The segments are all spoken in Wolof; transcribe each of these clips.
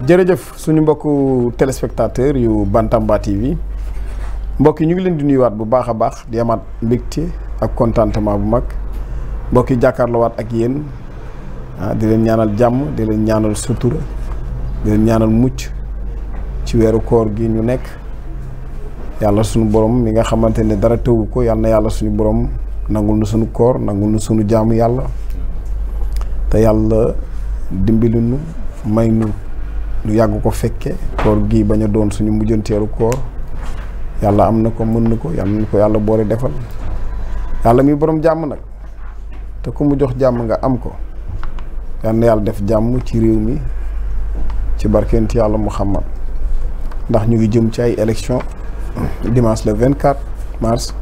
jërëjëf suñu mbokku téléspectateur yu Bantamba TV mbokk yi ñu ngi leen di nuyuwaat bu baax a baax di amaat mbégte ak contentement bu mag mbokk yi jàkkaarloowaat ak yéen di leen ñaanal jàmm di leen ñaanal sutura di leen ñaanal mucc ci weeru koor gi ñu nekk yàlla suñu borom mi nga xamante ne dara tëwu ko yàlla na yàlla suñu borom nangul na suñu koor nangul na suñu jaamu yàlla te yàlla dimbali nu may nu yàgg ko fekke koor gi bañ a doon suñu mujjanteelu koor yàlla am na ko mën na ko yàlla na ko yàlla boole defal yàlla mi borom jàmm nag te ku mu jox jàmm nga am ko yàlla na yàlla def jàmm ci réew mi ci barkeent yàlla Muhammad ndax ñu ngi jëm ci ay élection dimanche le 24 mars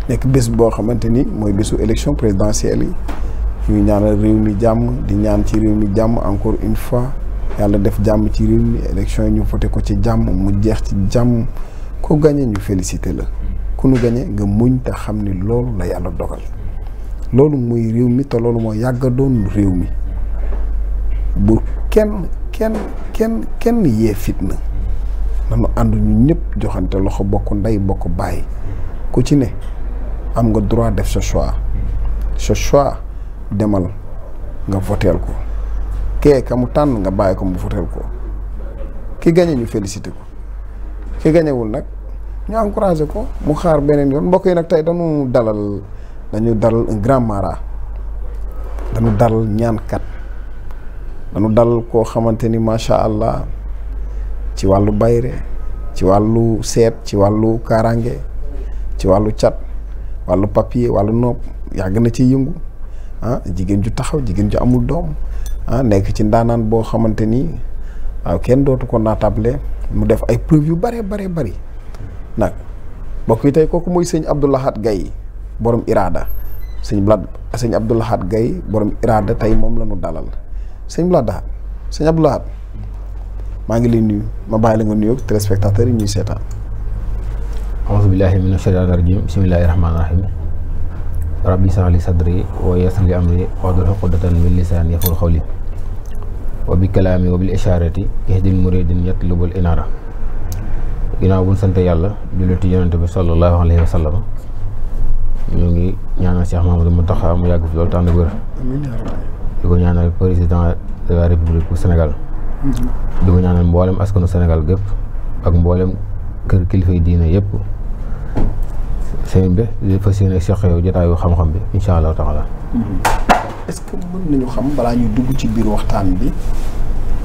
nekk bés boo xamante ni mooy bésu élection présidentielle yi ñu ñaanal réew mi jàmm di ñaan ci réew mi jàmm encore une fois yàlla def jàmm ci réew mi élection yi ñu voté ko ci jàmm mu jeex ci jàmm ko gagné ñu félicité la ku nu gagné nga muñ te xam ni loolu la yàlla dogal loolu muy réew mi te loolu moo yàgga doon réew mi bu kenn yee fitna nanu ànd ñu ñëpp joxante loxo bokk ndey bokk bàyyi ku ci ne am nga droit def sa choix demal nga voteel ko kee ka mu tànn nga bàyyi ko mu voteel ko ki gañe ñu félicité ko ki gañewul nag ñu encouragé ko mu xaar beneen yoon mbokk yi nag tey dañu dalal un grand mara dañu dalal ñaankat dañu dalal koo xamante ni macha allah ci wàllu bayre ci wàllu seet ci wàllu kaaraange ci wàllu cat wàllu papier wàllu nopp yàgg na ci yëngu jigéen ju taxaw jigéen ju amul doom nekk ci ndaanaan boo xamante ni waaw kenn dootu ko naatable mu def ay preuve yu bare bari nag mbokk yi tey kooku mooy sëñ Abdou Lahad Gaye borom Irada sëñ Abdou Lahad Gaye borom Irada tey moom la ñu dalal sëñ Abdou Lahad maa ngi lay nuyu ma bàyyi la nga nuyu ak téléspectateurs yi ñuy seetaan. auzu billaahi mina shaytaani rajiim bismillaahi rahmaani rahiim rabbi shrah li sadri wa yassir li amri wahlul uqdatan min lisaani yafqahu qawli wa bi kalaami wa bil ishaarati ihdil muridin yatlubul inaara ginnaaw bu ñu sant yàlla julliti yonente bi sallallahu alayhi wa sallam ñu ngi ñaanal Cheikh Mahamadou Mountakha mu yàgg fi loolu tànn wér di ko ñaanal président de la république bu Sénégal di ko ñaanal mboolem askanu Sénégal gépp ak mboolem kër kilifa yi diine yëpp sëñ bi di fas yéene Cheikh yow jotaayu xam-xam bi incha allahu taala. est-ce que mën nañu xam balaa ñuy dugg ci biir waxtaan bi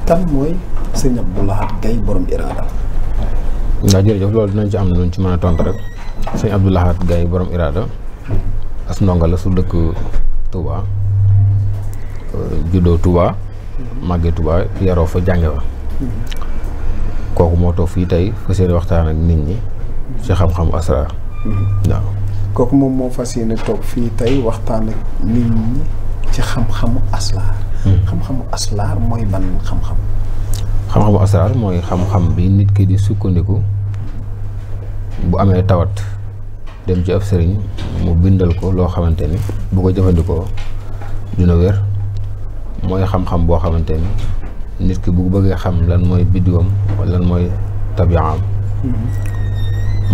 kan mooy sëñ Abdou Lahad Gaye borom Irada. waaw jërëjëf loolu dinañ ci am luñ ci mën a tontu rek sëñ Abdou Lahad Gaye borom Irada as ndongo la su dëkk Touba juddoo Touba màggee Touba yaroo fa jànge fa kooku moo toog fii tey fas yéene waxtaan ak nit ñi ci xam-xamu asraar waaw kooku moom moo fas yéene toog fii tey waxtaan ak nit ñi ci xam-xamu aslaar xam-xamu aslaar mooy ban xam-xam. xam-xamu asraar mooy xam-xam bi nit ki di sukkandiku bu amee tawat dem ci ab sëriñ mu bindal ko loo xamante ni bu ko jëfandikoo dina wér mooy xam-xam boo xamante ni nit ki bu bëggee xam lan mooy biddiwam wala lan mooy tabiaam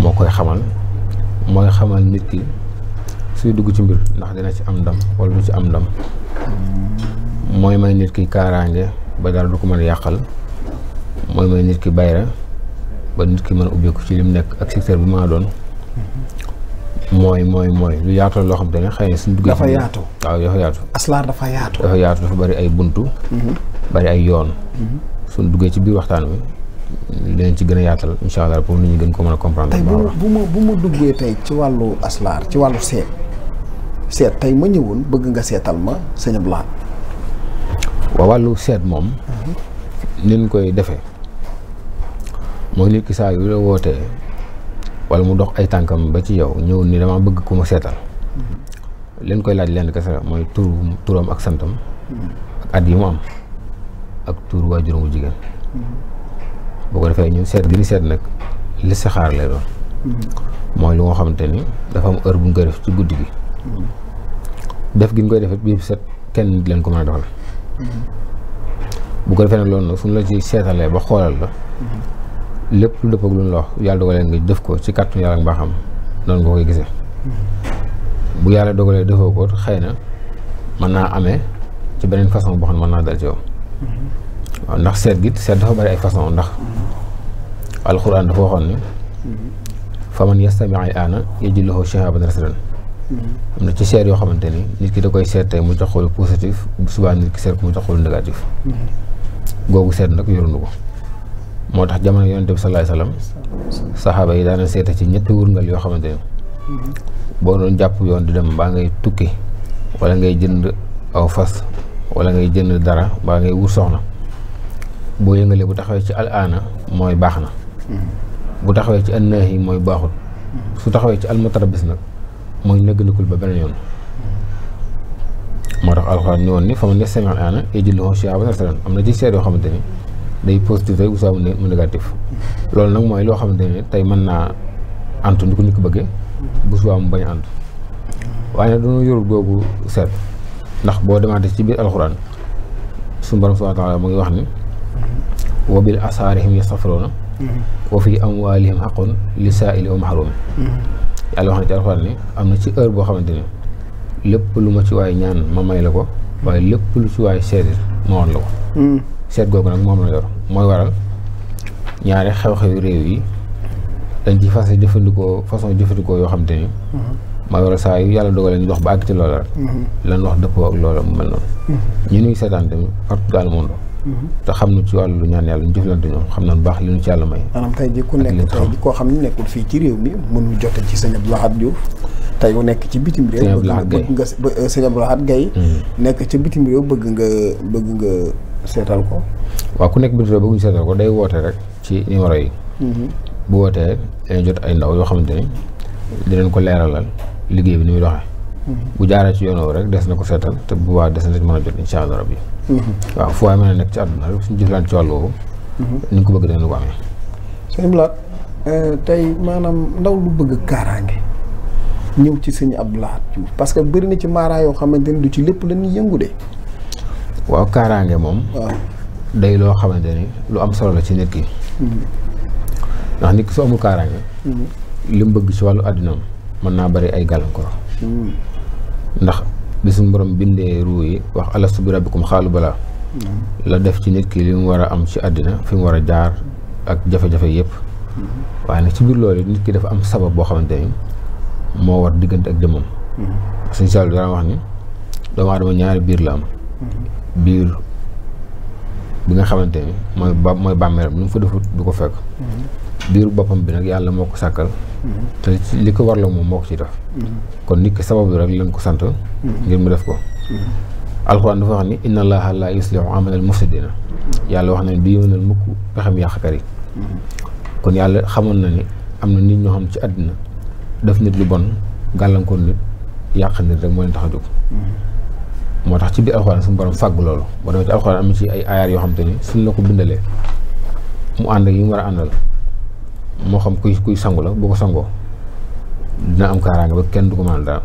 moo koy xamal mooy xamal nit ki suy dugg ci mbir ndax dina ci am ndam wala du ci am ndam mooy may nit ki kaaraange ba dara du ko mën a yàqal mooy may nit ki bayra ba nit ki mën a ubbeeku ci lim nekk ak secteur bi mën a doon mooy lu yaatu loo xam te ne xëy na suñ duggee dafa yaatu waaw dafa yaatu aslaar dafa yaatu dafa bari ay buntu bari ay yoon suñ duggee ci biir waxtaan wi leen ci gën a yaatal incha allah pour nit ñi gën ko mën a comprendre. tey bu ma duggee tey ci wàllu aslaar ci wàllu seet tey ma ñëwoon bëgg nga seetal ma sëñ Abdou Lahad. waaw wàllu seet moom nin koy defee mooy nit ki saa yu la wootee wala mu dox ay tànkam ba ci yow ñëw ni dama bëgg ku ma seetal leen koy laaj leen kese mooy turam ak santam ak at yi mu am ak tur waajuram bu jigéen boo ko defee ñu seet gi ni seet nag listixaar lay doon mooy lu nga xamante ni dafa am heure bu ñu koy def ci guddi gi def gi ñu koy defee bii set kenn di leen ko mën a defal bu ko defee nag loolu nag suñu la ci seetalee ba xoolal la lépp lu dëpp ak lu ñu la wax yàlla dogalee nga def ko ci kàttu yàlla ak mbaaxam noonu nga koy gisee bu yàlla dogalee defoo ko xëy na mën naa amee ci beneen façon boo xam ne mën naa dal ci yow waaw ndax seet dafa bari ay façon ndax alxuraan dafa waxoon ni faman yastami al-aana yajid lahu shihaban rasdan am na ci seet yoo xamante ni nit ki da koy seet tey mu jox ko lu positif bu subaa nit ki seet ko mu jox ko lu négatif googu seet nag yorunu ko moo tax jamono yonent bi sallallahu alayhi wasallam saxaaba yi daana seeta ci ñetti wurngal yoo xamante ni boo doon jàpp yoon di dem baa ngay tukki wala ngay jënd aw fas wala ngay jënd dara baa ngay wut soxna boo yëngalee bu taxawee ci al-aana mooy baax na bu taxawee ci an-naahi mooy baaxut su taxawee ci al-mutarabis nag mooy nëgg-nëggul ba beneen yoon moo tax alxuraan ñëwoon ni fa man yastami' al-aana yajid lahu shihaban rasdan am na ci seet yoo xamante ni day positif rek bu saa mu négatif loolu nag mooy loo xamante ni tey mën naa antu ni ko nit ko bëggee bu subaa mu bañ a antu waaye nag dañoo yorul googu seet ndax boo demaatee ci biir alxuraan suñu borom subhaanahu wa taala mu ngi wax ni wa bil asaarihim yastaghfiruuna wa fi amwaalihim haqqun li saa'ili wa mahruumi yàlla wax na ci alxuraan ni am na ci heure boo xamante ni lépp lu ma ci waay ñaan ma may la ko waaye lépp lu ci waay seetit ma wan la ko seet googu nag moom la yor mooy waral ñaari xew-xewi réew yi dañ ci façon jëfandikoo yoo xamante ni mooy waral saa yu yàlla dogalee ñu dox ba àgg ci loola rek lan wax dëppoo ak loola mu mel noonu ñu nuy seetaan tamit partout dans le monde te xam nu ci wàllu ñaan yàlla ñu jëflante ñoom xam nañ baax li ñu ci yàlla may maanaam tey ji ku nekk tey ji koo xam ne nekkul fii ci réew mi mënul jote ci sëñ Abdou Lahad Diouf tey ku nekk ci bitim réew bëgg nga sëñ Abdou Lahad Gaye nekk ci bitim réew bëgg nga seetal ko waaw ku nekk bitim réew bëgg ñu seetal ko day woote rek ci numéro yi bu wootee dañuy jot ay ndaw yoo xamante ni dinañ ko leeralal liggéey bi ni muy doxee bu jaaree ci yoon rek des na ko seetal te bu baax des na ci mën a jot insha Allah rabbi waaw fu waay mën a nekk ci àdduna rek suñu jëflante ci wàll woowu ni nga ko bëgg dana ko amee sëñ Abdou Lahad tey maanaam ndaw lu bëgg kaaraange ñëw ci sëñ Abdou Lahad Diouf parce que bëri na ci maaraa yoo xamante ni du ci lépp la ñuy yëngu de waaw kaaraange moom waaw day loo xamante ni lu am solo la ci nit ki ndax nit ki su amul kaaraange li mu bëgg ci wàllu àddinaam mën naa bari ay gàllankoor ndax bi suñu borom bindee ruu yi wax alastu bi rabbikum xaalu balaa la def ci nit ki li mu war a am ci àddina fi mu war a jaar ak jafe-jafe yëpp waaye nag ci biir loolu nit ki dafa am sabab boo xamante ni moo war diggante ak jëmmam suñu sall dara wax ni doomu aadama ñaari biir la am biir bi nga xamante ni mooy bàmmeeram lu mu fa defut du ko fekk biiru boppam bi nag yàlla moo ko sàkkal te li ko war la moom moo ko ci def kon nit ki sabab bi rek lañ ko sant ngir mu def ko alxuraan dafa wax ni inna allaha la yuslihu amalal mufsidina yàlla wax na ne du yëwénal mukk pexem yàqkat yi kon yàlla xamoon na ni am na nit ñoo xam ci àddina def nit lu bon gàllankoor nit yàq nit rek moo leen tax a jóg moo tax ci biir alxuraan suñu borom fàgg loolu boo demee ci alxuraan am na ci ay aayaar yoo xam te ni suñ la ko bindalee mu ànd ak yi mu war a àndal moo xam kuy sangu la boo ko sangoo dina am kaaraange ba kenn du ko mën dara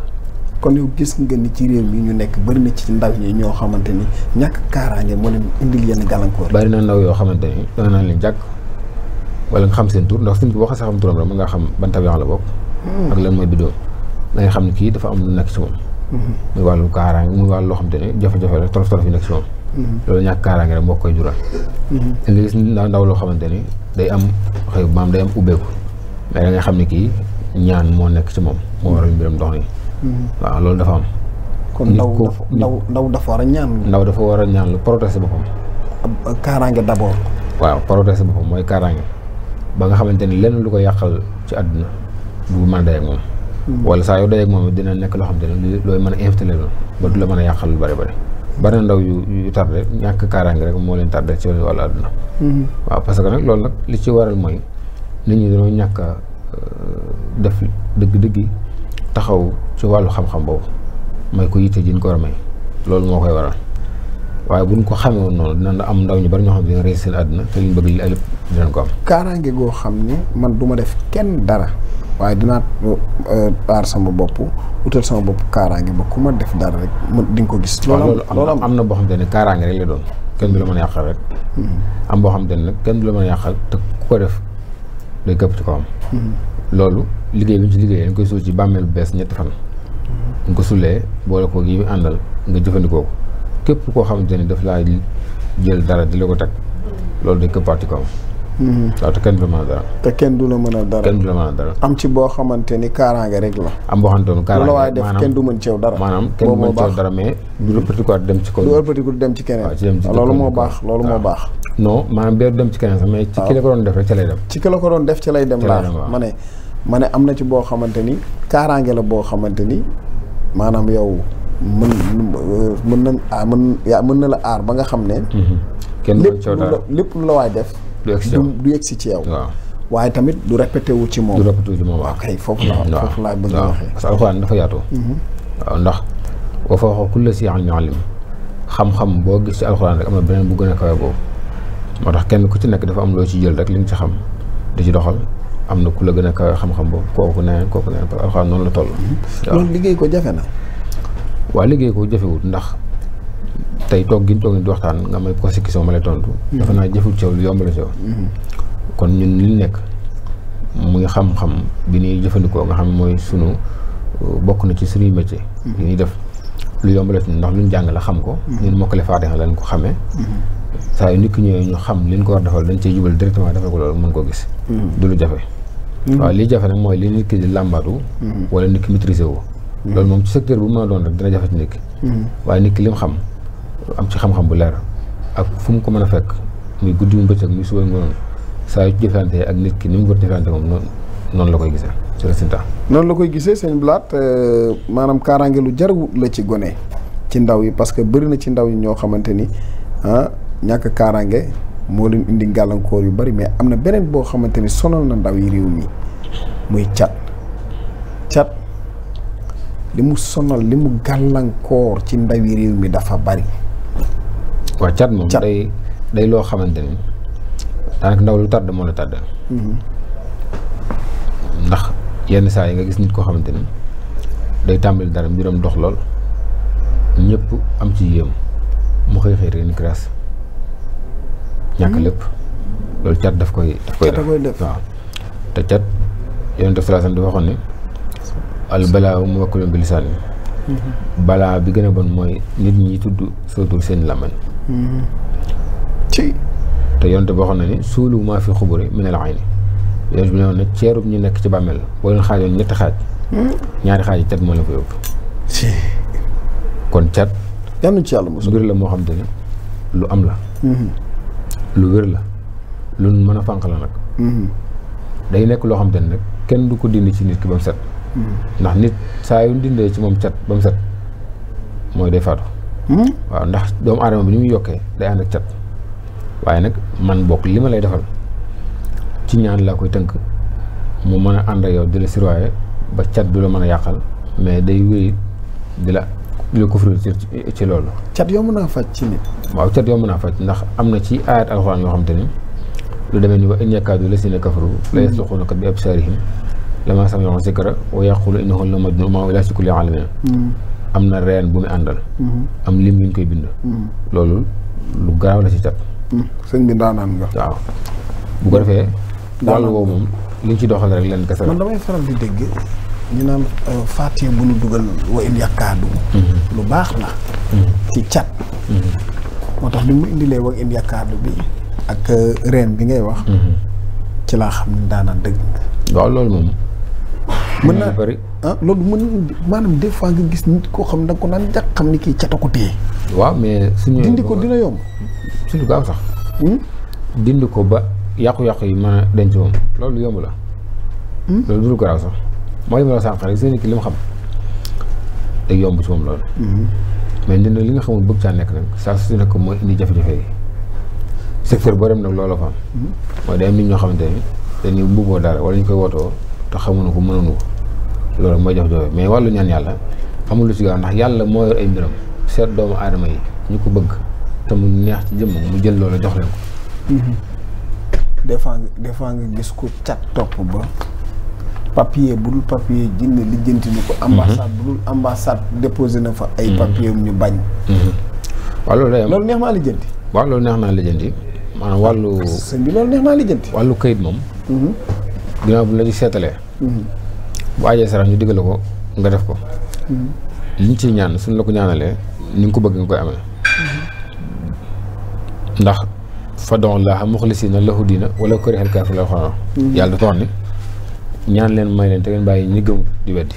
kon yow gis nga ni ci réew mi ñu nekk bëri na ci ndaw ñi ñoo xamante ni ñàkk kaaraange moo leen indil yenn gàllankoor bari na ndaw yoo xamante ni danga naan leen jàkk wala nga xam seen tur ndax suñ ko boo xasee xam turam rek mën nga xam ban tabian la bokk ak lan mooy biddoom da nga xam ne kii dafa am lu nekk ci moom muy wàllu kaaraange muy wàllu loo xam te ne jafe-jafe la tolof-tolof yi nekk ci moom loolu ñàkk kaaraange rek moo koy jural da nga gis ndaw loo xamante ni day am xëy maam day am ubbeeku mais da nga xam ne kii ñaan moo nekk ci moom moo waral mbiram dox nii waaw loolu dafa am kon ndaw dafa war a ñaan ndaw dafa war a ñaan lu protéger boppam kaaraange d'abord waaw protéger boppam mooy kaaraange ba nga xamante ni lenn lu ko yàqal ci àdduna du mën a day ak moom wala saa yoo day ak moom dina nekk loo xamante ne looy mën a invité la ba du la mën a yàqal lu bari bari na ndaw yu tardé ñàkk kaaraange rek moo leen tardé ci wàllu àdduna waaw parce que nag loolu nag li ci waral mooy nit ñi dañoo ñàkk a def dëgg-dëgg taxaw ci wàllu xam-xam boobu may ko yitte ji ñu ko war a may loolu moo koy waral waaye buñ ko xamee woon noonu dina am ndaw ñu bari ñoo xam ne dina réussir seen àdduna te liñ bëgg li ëllëg dinañ ko am. kaaraange goo xam ne man du ma def kenn dara waaye dinaa aar sama bopp utal sama bopp kaaraange ba ku ma def dara rek di nga ko gis. loolu am na boo xamante ne kaaraange rek la doon kenn du la mën a yàqal rek. am boo xamante ne nag kenn du la mën a yàqal te ku ko def day këpp ci kawam. loolu liggéey bi ñu ci liggéeyee dañ koy suul ci bàmmeel bu bees ñetti fan. nga ko sulee boole ko yi àndal nga jëfandikoo ko képp koo xamante ni daf laa jël dara di la ko teg loolu day këppaat ci kawam. waaw te kenn du la mën a dara. te kenn du la mën a dara. kenn du la mën a dara. am ci boo xamante ni kaaraange rek la. am boo xamante ni kaaraange la waaye def kenn du mën ceew dara. maanaam kenn du mën ceew dara mais du ëppatiku dem ci kaw. du ëppatiku dem ci keneen. waaw ci dem ci loolu moo baax loolu moo baax. non maanaam bee du dem ci keneen sax mais ci ki la ko doon def rek ca lay dem. ci ki la ko doon def ca lay dem laa ma ne am na ci boo xamante ni kaaraange la boo xamante ni maanaam yow mën na la aar ba nga xam ne. kenn du mën ceew dara lépp lu la waay def. du yegsi ci yow. waaw waaye tamit du répété wu ci moom. du répété wu ci moom waaw kay foofu laa bëgg a waxee. parce que alxuraan dafa yaatu. waaw ndax wa fawqa kulli zi ilmin alim xam-xam boo gis ci alxuraan rek am na beneen bu gën a kawe boobu. moo tax kenn ku ci nekk dafa am loo ci jël rek li nga ci xam di ci doxal am na ku la gën a kawe xam-xam boobu kooku nee parce que alxuraan noonu la toll. waaw loolu liggéey ko jafe na. waaw liggéey ko jafewut ndax tey toog gi ñu toog ni di waxtaan nga may posé question ma lay tontu. dafa naa jëfewut ci yow lu yomb la ci yow. kon ñun li nekk muy xam-xam bi ñuy jëfandikoo nga xam mooy sunu bokk na ci suñuy métier. li ñuy def lu yomb la ci ndax luñ jàng la xam ko. ñun mokkale Faatiha lañ ko xamee. saa yu nit ki ñëwee ñu xam li ñu ko war defal dañ cey jubal directement defal ko loolu mën koo gis. du lu jafe. waaw li jafe nag mooy li nit ki di làmbaatu. wala nit ki maîtriser wu. loolu moom ci secteur bu mën a doon rek dina jafe ci nit ki. waaye nit ki li mu xam am ci xam-xam bu leer ak fu mu ko mën a fekk muy guddi mu bëccëg muy suba ngoon saa yu jëflante ak nit ki ni mu war jëflante moom noonu la koy gisee ci résultat. noonu la koy gisee sëñ Blaat maanaam kaaraange lu jar la ci gone ci ndaw yi parce que bëri na ci ndaw yi ñoo xamante ni ñàkk kaaraange moo leen indi gàllankoor yu bari mais am na beneen boo xamante ni sonal na ndaw yi réew mi muy cat li mu sonal li mu gàllankoor ci ndaw yi réew mi dafa bari. waaw cat moom day loo xamante ni daanaka ndaw lu tàdd moo la tàdd. ndax yenn saa yi nga gis nit koo xamante ni day tàmbali dara mbiram dox lool ñëpp am ci yéem mu xëy rek ni crasse ñàkk lépp loolu cat daf koy def waaw te cat yonent bi sallallahu alayhi wasallam dafa waxoon ne al balaa muwakkalun bi lisaan balaa bi gën a bon mooy nit ñi tudd sootul seen làmmañ ci te yonent bi waxoon na ni suulu maa fi xuburi min al ayni yonent bi ne woon ne ceerub ñu nekk ci bàmmeel boo leen xaajoon ñetti xaaj ñaari xaaj yi cat moo leen ko yóbbu kon cat yàlla ci yàlla mos mbir la moo xam te ne lu am la lu wér la lu mën a fànq la nag day nekk loo xam te ne nag kenn du ko dindi ci nit ki ba mu set ndax nit saa yu dindee ci moom cat ba mu set mooy day faatu waaw ndax doomu aadama bi ni muy yokkee day ànd ak cat waaye nag man bokk li ma lay defal ci ñaan laa koy tënk mu mën a ànd ak yow di la sirwaaye ba cat du la mën a yàqal mais day wéy di la ko firi ci loolu. cat yomb naa faj ci nit. waaw cat yomb naa faj ndax am na ci ayat alxuraan yoo xam te ni lu demee ni wa in yakaadu llaziina kafaru la yasluquunaka bi absaarihim lammaa sami'u zikra wa yaquulu innahu la majnuun wa maa huwa illaa zikrun lil aalamiin. am na reen bu mu àndal. am lim yu ñu koy bind. loolu lu garaaw la ci cat. sëñ bi daanaan nga. waaw bu ko defee. wàllu woowu moom liñ ci doxal rek leen kese la. man damay faral di dégg ñu naan Faatiha bu nu dugal wa in yakaadu. lu baax la. ci cat. moo tax li mu indilee wa in yakaadu bi ak reen bi ngay wax. ci laa xam ne daanaan dëgg. waaw loolu moom. mën naa bëri loolu maanaam des fois nga gis nit koo xam ne da nga ko naan jàq xam ni kii cata ko téye. waaw mais suñu dindi ko dina yomb. su lu gaaw sax. dindi ko ba yàqu-yàqu yi mën a denc moom loolu yomb la. loolu du lu garaaw sax mooy li ma la sànq rek seen ki li mu xam day yomb ci moom loolu. mais dina li nga xamul bëgg caa nekk nag saa su nekk mooy indi jafe-jafe yi secteur boo dem nag loolu fa am. mooy day am nit ñoo xamante ni dañuy buggoo dara wala ñu koy wootoo te xamuñu ko mënuñu ko loolu mooy jafe-jafe mais wàllu ñaan yàlla amul lu ci gaaw ndax yàlla moo yor ay mbiram seet doomu aadama yi ñu ko bëgg te mu neex ci jëmm mu jël loolu jox leen ko. des fois nga gis ko cat topp ba papier bu dul papier jinne lijjanti ni ko. ambassade bu dul ambassade déposé na fa ay papier ñu bañ. waaw loolu day am loolu neex maa lijjanti. waaw loolu neex naa lijjanti maanaam wàllu. sëñ bi loolu neex naa lijjanti. wàllu kayit moom. ginnaaw bu la ci seetalee. bu aajee sarax ñu digale ko nga def ko. liñ ciy ñaan suñ la ko ñaanalee ni nga ko bëgg nga koy amee. ndax fad'u llaaha muxlisiina lahu diina walaw karihal kaafiruun. yàlla dafa wax ni ñaan leen may leen te ngeen bàyyi ñi gëmul di weddi.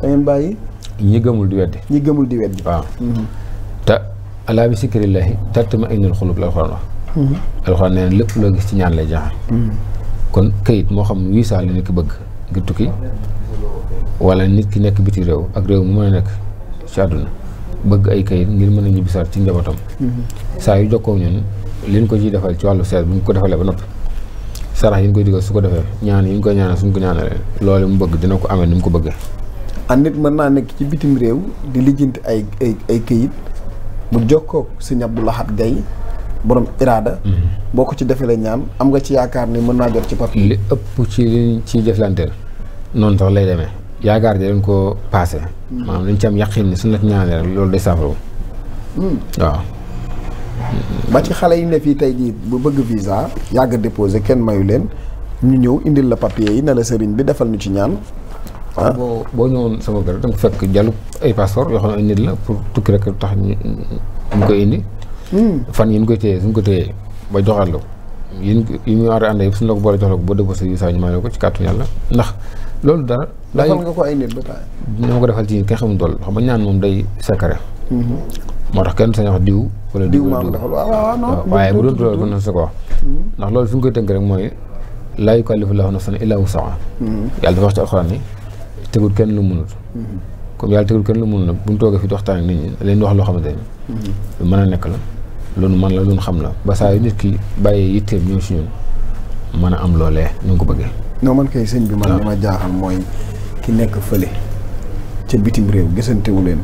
te ngeen bàyyi. ñi gëmul di weddi. ñi gëmul di weddi. waaw. te alaa bi zikrillaahi tatma'innul quluub la alxuraan wax. alxuraan nee na lépp loo gis ci ñaan lay jaaxal. kon kayit moo xam visa la nit ki bëgg ngir tukki wala nit ki nekk biti réew ak réew mu mën a nekk ci àdduna bëgg ay kayit ngir mën a ñibbisaat ci njabootam. saa yu jokkoo ñun liñ ko ciy defal ci wàllu seet bu ñu ko defalee ba noppi sarax yi ñu koy digal su ko defee ñaan yi ñu koy ñaanal suñ ko ñaanalee loolu mu bëgg dina ko amee ni mu ko bëggee. nit mën naa nekk ci bitim réew di lijjanti ay kayit bu jokkoo sëñ Abdou Lahad Gaye borom iraada. boo ko ci defee la ñaan am nga ci yaakaar ni mën naa jot ci papier. li ëpp ci liñ ciy jëflanteel noonu sax lay demee yaakaar ji dañ koo paase. maanaam dañ ci am yaqin ni suñ la ci ñaanalee rek loolu day saafara. waaw. ba ci xale yi ne fii tey jii bu bëgg visa yàgg déposé kenn mayu leen ñu ñëw indil la papier yi ne la sëriñ bi defal ñu ci ñaan. boo ñëwoon sama kër da nga fekk jàllu ay passeport yoo xam ne ay nit la pour tukki rek tax ñu koy indi. fan yi ñu koy téye suñ ko téyee ba joxaat la ko yi ñu war a ànd yëpp suñ la ko boole jox la ko boo déposé visa ñu may la ko ci kàttu yàlla ndax loolu dara. defal nga ko ay nit ba taay. ñoo ko defal ci kenn xamul tool xam nga ñaan moom day secret. moo tax kenn sañ wax diw. wala diw maam defal waaw waaye bu doon loolu mën na sa ko wax. ndax loolu fi ñu koy tënk rek mooy laa yukallifu llaahu nafsan illaa wus'ahaa. yàlla dafa wax ci alxuraan ni tegul kenn lu mënut. comme yàlla tegul kenn lu mënut nag bu ñu toogee fi di waxtaan ak nit ñi leen di wax loo xamante ni lu mën a nekk la loolu man la lu ñu xam la ba saa yu nit ki bàyyee yitteem ñëw si ñun mën a am loolee ñu ngi ko bëggee. non man kay sëñ bi man li ma jaaxal mooy ki nekk fële ca bitim réew gisantewu leen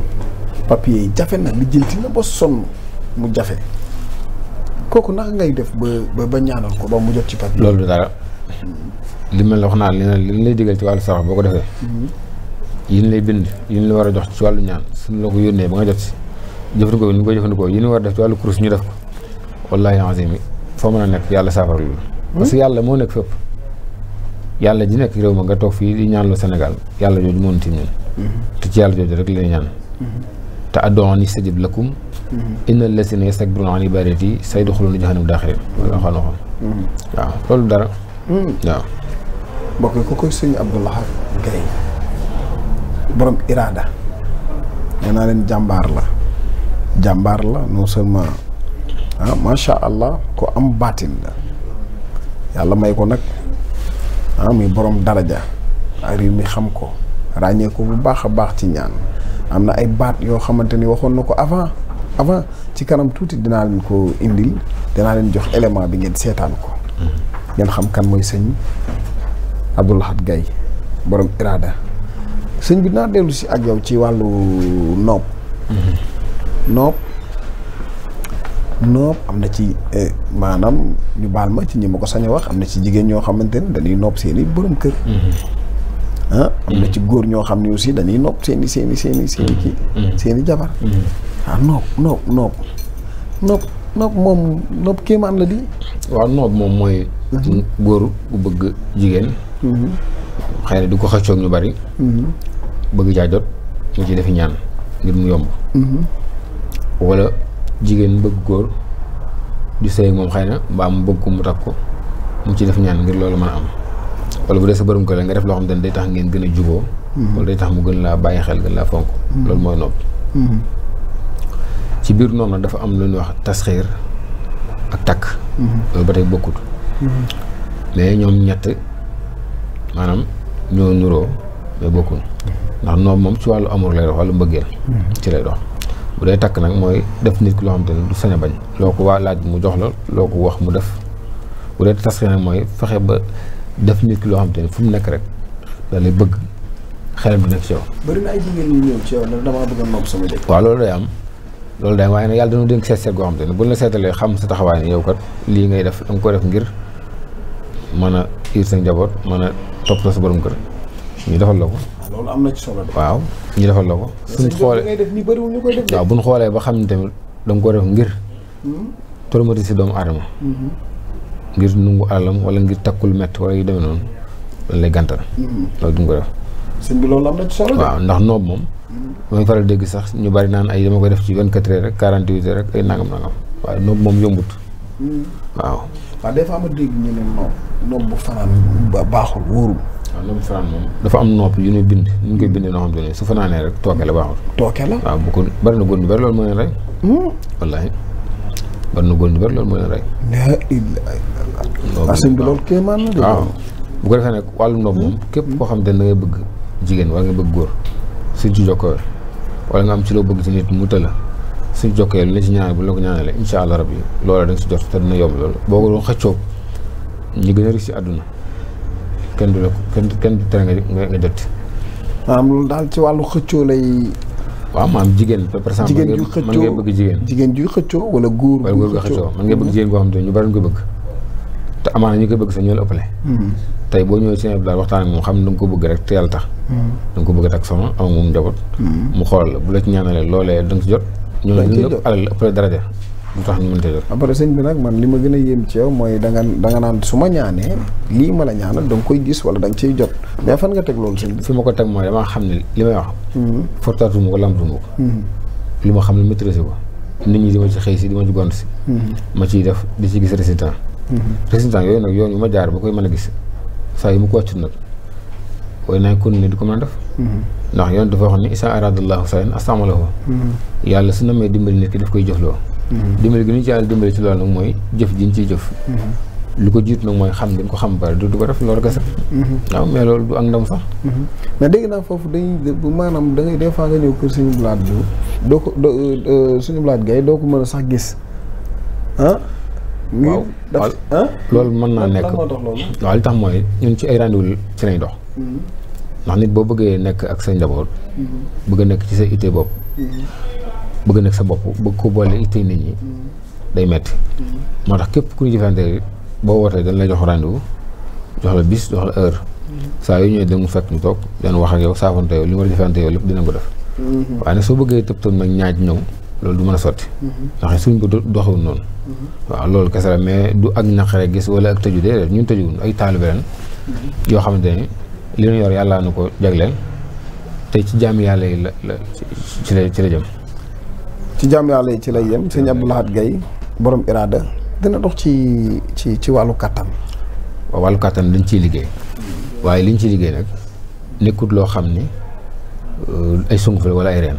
papier yi jafe na lijjanti na ba sonn mu jafe kooku naka ngay def ba ñaanal ko ba mu jot ci papier. loolu dara li mel ne wax naa li lay digal ci wàllu sarax boo ko defee. yi ñu lay bind yi ñu la war a jox ci wàllu ñaan suñu la ko yónnee ba nga jot si jëfandikoo ni ñu koy jëfandikoo yi ñu war a def ci wàllu kurus ñu def ko wallaahi azim yi foo mën a nekk yàlla saafara loolu. parce que yàlla moo nekk fépp. yàlla ji nekk réew ma nga toog fii di ñaan lu Sénégal yàlla jooju moo tiim ñun. te ci yàlla jooju rek lay ñaan. te addu'uuni astajib lakum. innal lazina yastakbiruuna an ibaadati sayadxuluuna jahannama daaxiriin. wala waxoon waaw loolu dara. waaw. mbokk yi ku koy sëñ Abdou Lahad Gaye borom iraada nee naa leen jàmbaar la non seulement macha allah ko am baatin la yàlla may ko nag muy borom daraja ak réew mi xam ko ràññee ko bu baax a baax ci ñaan am na ay baat yoo xamante ni waxoon na ko avant ci kanam tuuti dinaa leen ko indil dinaa leen jox élément bi ngeen seetaan ko ngeen xam kan mooy sëñ Abdou Lahad Gaye borom iraada sëñ bi naa dellu si ak yow ci wàllu noob noob am na ci maanaam ñu baal ma ci ñi ma ko sañ a wax am na ci jigéen ñoo xamante ne dañuy noob seeni borom kër am na ci góor ñoo xam ne aussi dañuy noob seeni jabar noob kéemaan la di waaw noob moom mooy góor bu bëgg jigéen xëy na du ko xëccoog ñu bari bëgg caa jot mu ci defi ñaan ngir mu yomb wala jigéen bëgg góor di sëy moom xëy na mbaa mu bëgg ko mu takk ko mu ci def ñaan ngir loolu mën a am wala bu dee sa borom kër la nga def loo xam ne day tax ngeen gën a juboo wala day tax mu gën laa bàyyi xel gën laa fonk loolu mooy nopp ci biir noonu nag dafa am lu ñuy wax tasxiir ak takk loolu ba tey bokkut mais ñoom ñett maanaam ñoo nuroo mais bokkul ndax noonu moom ci wàllu amour lay dox wàllu mbëggeel ci lay dox bu dee takk nag mooy def nit ki loo xam te ne du sañ a bañ loo ko waa laaj mu jox la loo ko wax mu def bu dee tasxiir nag mooy fexe ba def nit ki loo xam te ne fu mu nekk rek da lay bëgg xelam di nekk ci yow. bëri na ay jigéen ñu ñëw ci yow nag damaa bëgg a nopp sama jëkkër. waaw loolu day am loolu day am waaye nag yàlla dañoo dénk seet goo xam te ne buñ la seetalee xam sa taxawaay ne yow kat lii ngay def da nga ko def ngir mën a ir sa njaboot mën a toppatoo sa borom kër ñu defal la ko. loolu am na ci solo de. waaw ñu defal la ko. suñ xoolee ngay def ni bëriwul ñu koy def. waaw buñ xoolee ba xam ne tamit da nga ko def ngir promoteur si doomu aadama ngir nungu alalam wala ngir takkul métti wala yu demee noonu dañ lay gàntal loolu duñ ko def sëñ bi loolu am na ci solo. waaw ndax noob moom mooy faral dégg sax ñu bari naan ay dama koy def ci 24 heures rek 48 heures rek ay nangam waaye noob moom yombut waaw des fois ma dégg ñu ne noob bu fanaan baaxul wóorul. waaw noob bu fanaan moom dafa am nopp yu ñu bind ñu ngi koy bindee noo xam te ne su fanaanee rek tooke la baaxul tooke la waaw bu ko bari na góor ñu bari loolu moo leen rey wallaahi bari na góor ñu bari loolu moo leen rey sëñ bi loolu kéemaan na de. waaw bu ko defee nag wàllu noob moom képp koo xam te ne da ngay bëgg jigéen wala nga bëgg góor suñ ci jokkoo wala nga am ci loo bëgg ci nit mu tëla suñ jokkoo lu la ci ñaanal bu la ko ñaanalee insha allah rabbi loola da nga si jot te dina yomb loolu boo ko doon xëccoo ñi gën a riche ci àdduna kenn du la ko kenn du tere nga jot maanaam loolu daal ci wàllu xëccoo lay. waaw maanaam jigéen par exemple jigéen juy xëccoo man ngay bëgg jigéen juy xëccoo wala góor nga xëccoo man ngay bëgg jigéen koo xam te ñu bari ñu ko bëgg te amaana ñu koy bëgg sax ñoo la ëppale tey boo ñëwee si daal waxtaan ak moom xam ne da nga ko bëgg rek te yàlla tax da nga ko bëgg a takk soxna am moom njaboot mu xool la bu la ci ñaanalee loolee da nga si jot ñoo la alal la ëppale daraja lu tax ñu mënta jot après sëñ bi nag man li ma gën a yéem ci yow mooy da nga naan su ma ñaanee lii ma la ñaanal da nga koy gis wala da nga ciy jot mais fan nga teg loolu sëñ bi fi ma ko teg mooy damaa xam ne li may wax fortaatuma ko lamtuma ko lu ma xam ne maîtriser ko nit ñi di ma ci xëy si di ma ci gont si ma ciy def di ci gis résultat yooyu nag yoon yu ma jaar ba koy mën a gis saa yi mu ko wàccut nag waaye naa kon ne di ko mën a def ndax yoon dafa wax ne isa aradallahu sayan astamalahu yàlla su na mee dimbali nit ki daf koy jëfloo dimbali gi ñu ci yàlla dimbali ci loolu nag mooy jëf ji ñu ciy jëf lu ko jiitu nag mooy xam dañ ko xam bari du ko def loolu kese waaw mais loolu du ak ndam sax mais dégg naa foofu dañuy maanaam da ngay des fois nga ñëw kër suñu blaat bi doo ko suñu blaat gay doo ko mën a sax gis waaw loolu mën naa nekk waaw li tax mooy ñun ci ay rendez-vous ci lañ dox ndax nit boo bëggee nekk ak sa njaboot bëgg a nekk ci sa ittee bopp bëgg a nekk sa bopp bëgg ko boole ittee nit ñi day metti moo tax képp ku ñu jëfante boo wootee dañ lay jox rendez-vous jox la bis jox la heure saa yu ñëwee da mu fekk ñu toog dana wax ak yow saafante yow li ma la jëfante yow lépp dina ko def waaye nag soo bëggee tëb tëb nag ñaaj ñëw loolu du mën a sotti ndax suñ ko doxewul noonu waaw loolu kese la mais du ak naqare gis wala ak tëju déedéet ñun tëjuwul ay taalibe leen yoo xamante ni li ñu yor yàllaa na ko jagleel te ci jaam yàlla yi la ci la jëm ci jaam yàlla yi ci lay yem sëñ Abdou Lahad Gaye borom iraada dina dox ci wàllu kàttan waaw wàllu kàttan dañ ciy liggéey waaye liñ ciy liggéey nag nekkut loo xam ni ay sunguf la wala ay reen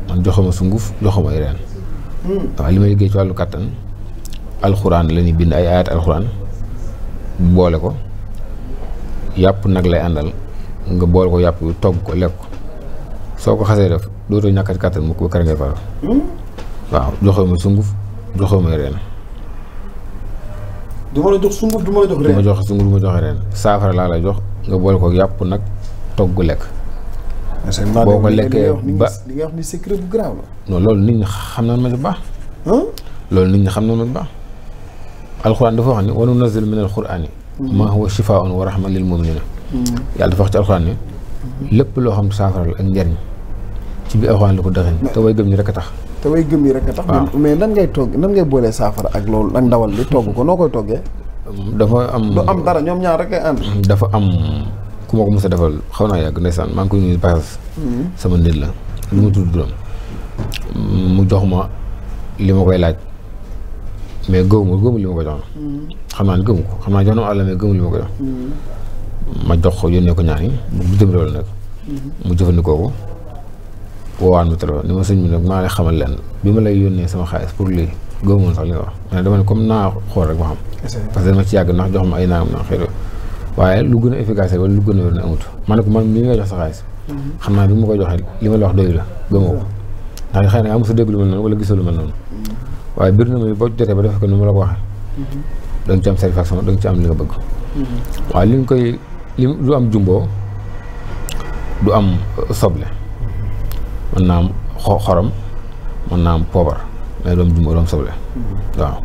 man joxuma sunguf joxuma ay reen waaw li may liggéey ci wàllu kàttan alxuraan la ñuy bind ay ayat alxuraan boole ko yàpp nag lay àndal nga boole ko yàpp togg ko lekk ko soo ko xasee def dootoo ñàkkati kàttan mu ko kër ngay faral waaw joxuma sunguf joxuma reen du ma la jox sunguf du ma la jox reen du ma joxe sunguf du ma joxe reen saafara laa lay jox nga boole ko yàpp nag togg lekk boo ko lekkee ba li nga wax ni secret bu grave la non loolu nit ñi xam nañ ma ci baax loolu nit ñi xam nañ ma ci baax alxuraan dafa wax ni wa nunazzilu min alxuraani maa huwa shifaa'un wa rahma lil mu'miniina yàlla dafa wax ci alxuraan ni lépp loo xam saafara la ak njariñ ci biir alxuraan la ko dëxëñ te way gëm ñi rek a tax te way gëm yi rek a tax mais nan ngay togg nan ngay boolee saafara ak loolu ak ndawal li togg ko noo koy toggee dafa am du am dara ñoom ñaar rek ay ànd dafa am ku ma ko mos a defal xaw naa yàgg ndeysaan maa ngi koy nuyu passage sama nit la lu ma tudd duram mu jox ma li ma koy laaj mais gëwuma li ma ko jox xam naa ne gëmu ko xam naa jox na ma àll mais gëmu li ma ko jox ma jox ko yónnee ko ñaan yi bu dem loolu nag mu jëfandikoo ko woowaan ma téléphone ni ma sëñ bi nag maa lay xamal leen bi ma lay yónnee sama xaalis pour lii gëwuma sax li nga wax mais dama ne comme naa xool rek ma xam parce que dama ci yàgg ndax jox ma ay naam naa xëy waaye lu gën a efficace wala lu gën a wér ne amut ma ne ko man li nga jox sa xaalis xam naa bi ma koy joxee li ma la wax doyu la gëmoo ko ndax xëy na nga mos a dégg lu mel noonu wala gisoo lu mel noonu waaye bir na ma boo jotee ba def ko ni ma la ko waxee da nga ci am satisfaction da nga ci am li nga bëgg waaye li nga koy li du am jumboo du am soble mën naa am xorom mën naa am poobar mais du am jumboo du am soble waaw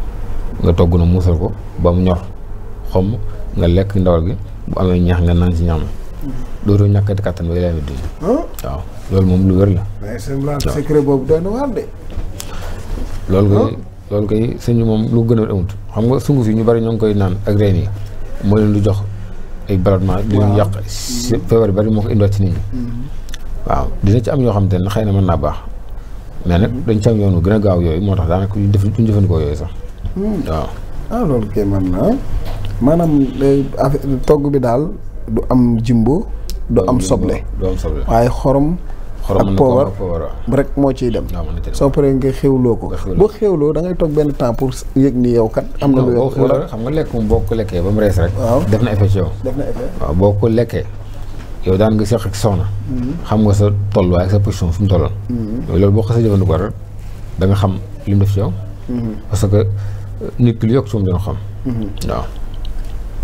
nga togg na muusal ko ba mu ñor xomm nga lekk ndawal gi bu amee ñax nga naan ci ñam dootoo ñàkkati kàttan ba lay dund waaw loolu moom lu wér la secret boobu doy na waar de loolu loolu koy sëñ bi moom lu gën a amut xam nga sunguf yi ñu bari ñoo ngi koy naan ak reen yi moo leen du jox ay ballonnement di leen yàq feebar bari moo ko indiwaat ci nit ñi waaw dina ci am yoo xam te ne xëy na mën naa baax mais nag dañ ci am yoonu gën a gaaw yooyu moo tax daanaka duñ jëfandikoo yooyu sax waaw loolu kay man na maanaam togg bi daal du am jimbo du am soble waaye xorom ak poobar rek moo ciy dem soo paree nga xewloo ko boo xewloo da ngay toog benn temps pour yëg ni yow kat am na lu yow xam nga lekk moom boo ko lekkee ba mu rees rek def na effet ci yow waaw boo ko lekkee yow daan nga seq ak soxna xam nga sa tolluwaay ak sa position fu mu tolloon loolu boo xasee jëfandikoo rek da nga xam li mu def ci yow parce que nit ki lu yokk ci moom dina xam waaw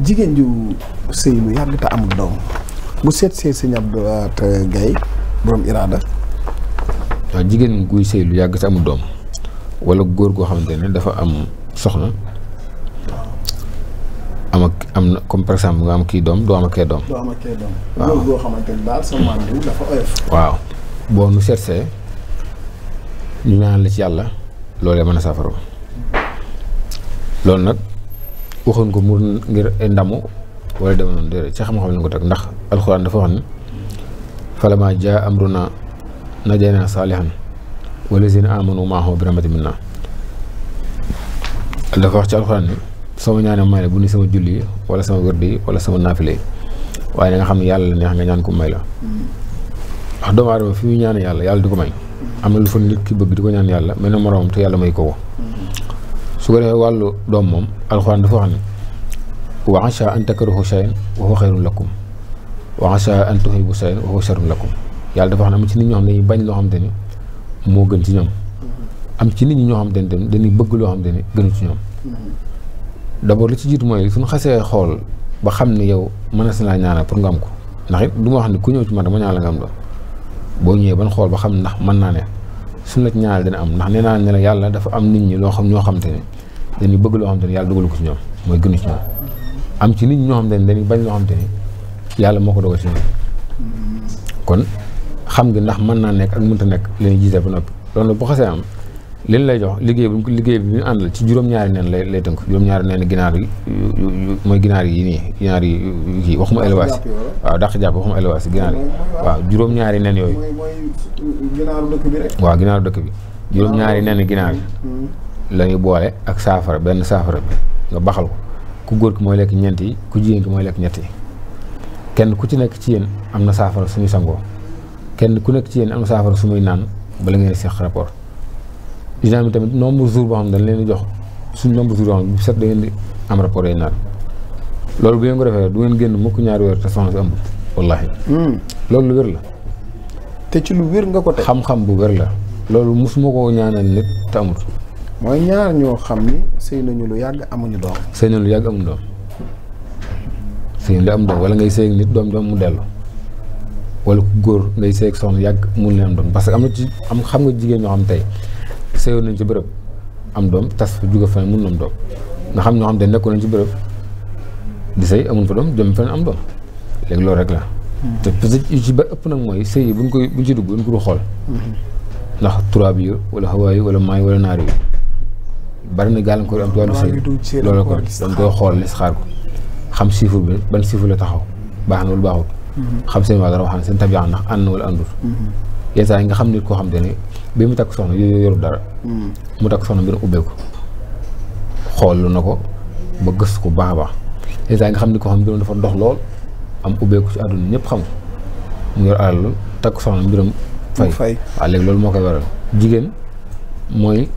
jigéen ju sëy lu yàgg te amul doom bu seet see Sëñ Abdou Lahad Gaye borom iraada waaw jigéen guy sëy lu yàgg te amul doom wala góor goo xamante ne dafa am soxna am na comme par exemple nga am kii doom doo am ak kee doom waaw góor goo xamante ne daal sa màndiw dafa oyof waaw boo nu seetsee ñu ñaan la ci yàlla loolee mën a saafara loolu nag waxoon ko mu ngir ay ndamu wala deme noonu déedéet ci xam-xam lañ ko teg ndax alxuraan dafa wax ne falammaa jaa amrunaa najjaynaa saalihan wallaziina aamanuu ma'ahu bi rahmatin minnaa dafa wax ci alxuraan ni sama ñaane may la bu ni sama julli wala sama wërdi yi wala sama naafile yi waaye nga xam ne yàlla la neex nga ñaan ko may la wax doomu aadama fi muy ñaan yàlla di ko may am na lu fa nit ki bëgg di ko ñaan yàlla mel na moroomam te yàlla may ko su ko defee wàllu doom moom alxuraan dafa wax ne wa asaa an takrahu shay'an wa huwa xayrun lakum wa asaa an tuhibbu shay'an wa huwa sharrun lakum yàlla dafa wax ne am ci nit ñoo xam ne dañuy bañ loo xam te ni moo gën ci ñoom am ci nit ñi ñoo xam te ni dañuy bëgg loo xam te ni gënu ci ñoom d'abord li ci jiitu mooy suñu xasee xool ba xam ne yow mën na si laa ñaanal pour nga am ko ndax it du ma wax ne ku ñëw ci man dama ñaanal nga am doom boo ñëwee ban xool ba xam ndax mën naa ne suñu la ci ñaanal dina am ndax nee naa ne la yàlla dafa am nit ñi loo xam ñoo xam te ne dañuy bëgg loo xam te ne yàlla dugalu ko ci ñoom mooy gënu ci ñoom am ci nit ñi ñoo xam te ne dañuy bañ loo xam te ni yàlla moo ko dogal ci ñoom kon xam nga ndax mën naa nekk ak mënta nekk leen jiite ba noppi loolu nag bu xasee am leen lay jox liggéey bi ñu àndal ci juróom-ñaari neen lay tënk juróom-ñaari neen ginaar yi mooy ginaar yi nii ginaar yi kii waxuma élevage waaw dàq jàpp waxuma élevage yi ginaar yi waaw juróom-ñaari neen yooyu waaw ginaaru dëkk bi juróom-ñaari neen ginaar yi la ñuy boole ak saafara benn saafara bi nga baxal ko ku góor ki mooy lekk ñeent yi ku jigéen ki mooy lekk ñett yi kenn ku ci nekk ci yéen am na saafara suñuy sangoo kenn ku nekk ci yéen am na saafara su muy naan bala ngeen seq rapport dina mi tamit nombre jour boo xam ne dañ leen di jox suñ nombre jour boo xam ne bu set da ngeen di am rapport yi naan loolu bu ngeen ko defee du ngeen génn mukk ñaari weer te soxna si ëmb wallaahi loolu lu wér la te ci lu wér nga ko teg xam-xam bu wér la loolu mosuma koo ñaanal nit te amut mooy ñaar ñoo xam ni sëy nañu lu yàgg amuñu doom sëy nañu lu yàgg amuñu doom sëy nañu lu am doom wala ngay sëy nit doom mu dellu wala ku góor ngay sëy ak soxna yàgg mun leen am doom parce que am na ci xam nga jigéen ñoo xam tey sëyoon nañ ci bërëb am doom tas fa jóge feneen mun na am doom nga xam ñoo xam te nekkoon nañ ci bërëb di sëy amuñ fa doom jëm feneen am doom léegi loolu rek la te peut-être yu ci ba ëpp nag mooy sëy yi buñ ci dugg buñ ko du xool ndax turaab yi wala xawaay yi wala maay wala naar yi bari na gàllankoor am ci wàllu sëy loolu ko dañ koy xool li si xaar ko xam chiffre bi ban chiffre la taxaw baax na wala baaxut xam seen waa dara waxaan seen tabian ndax ànd na wala àndul yenn saa yi nga xam nit koo xam te ne bi mu takk soxna yooyu yoru dara mu takk soxna mbir ubbeeku xool na ko ba gëstu ko baax a baax yenn saa yi nga xam nit koo xam ne mbiram dafa dox lool am ubbeeku ci àdduna ñëpp xam mu yor alal takk soxna mbiram fay waaw léegi loolu moo koy waral jigéen mooy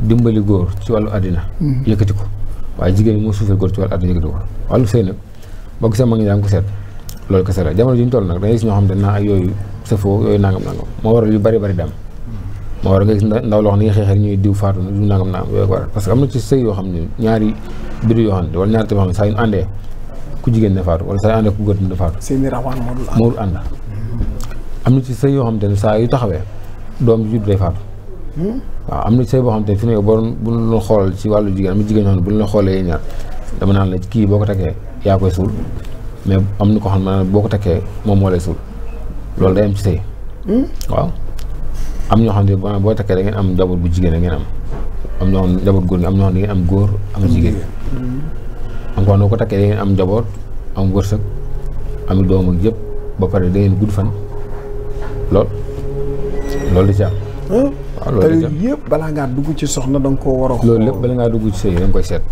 dimbali góor ci wàllu àddina yëkkati ko waaye jigéen moo suufee góor ci wàllu àddina yëkkati ko wàllu sëy nag boo gisee mag ñi yaa ngi ko seet loolu kese la jamono ji ñu toll nag da ngay gis ñoo xam ne naa ay yooyu safoo yooyu nangam moo waral yu bari dem moo waral nga gis ndaw loo xam ne nga xeexee ñuy diw faatu na du nangam yooyu ko waral parce que am na ci sëy yoo xam ne ñaari bidu yoo xam ne wala ñaari te yoo xam ne saa yu àndee ku jigéen ne faatu wala saa yu àndee ku góor ne faatu seeni rawaan moo dul ànd am na ci sëy yoo xam te ne saa yu taxawee doom ji judd day faatu waaw am na ci sëy boo xam te ne fi ne bu ñu xoolal ci wàllu jigéen am na jigéen ñoo xam ne bu ñu la xoolee ñaar dama naan la kii boo ko takkee yaa koy suul mais am na ko xam ne boo ko takkee moom moo lay suul loolu day am ci sëy waaw am ñoo xam ne boo takkee da ngeen am njaboot bu jigéen da ngeen am ñoo xam njaboot góor ñi am ñoo xam ne ngeen am góor am jigéen am ko noo ko takkee da ngeen am njaboot am wërsëg am doom ak yëpp ba pare da ngeen gudd fan loolu di ci am waaw loolu di ci am yëpp balaa ngaa dugg ci soxna da nga koo war a xool loolu lépp bala ngaa dugg ci sëy da nga koy seet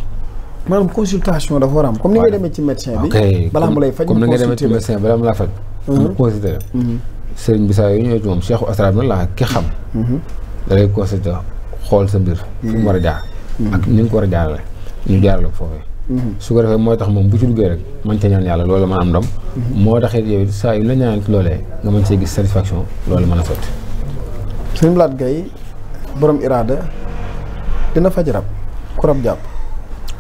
maanaam consultation dafa war a am comme ni ngay demee ci médecin bi balaa mu lay faj comme ni ngay demee ci médecin balaa mu laa faj mu consulté la sëriñ bi saa yu ñëwee ci moom Cheikhu Asrar na laa ki xam da lay consulté xool sa mbir fu mu war a jaar ak ni nga ko war a jaarale ñu jaarale ko foofee su ko defee mooy tax moom bu ci duggee rek man ca ñaan yàlla loolu mën am ndam moo taxit yow saa yu la ñaan loolee nga mën see gis satisfaction loolu mën a sotti. Sëñ Laat Gaye borom iraada dina faj rab ku rab jàpp.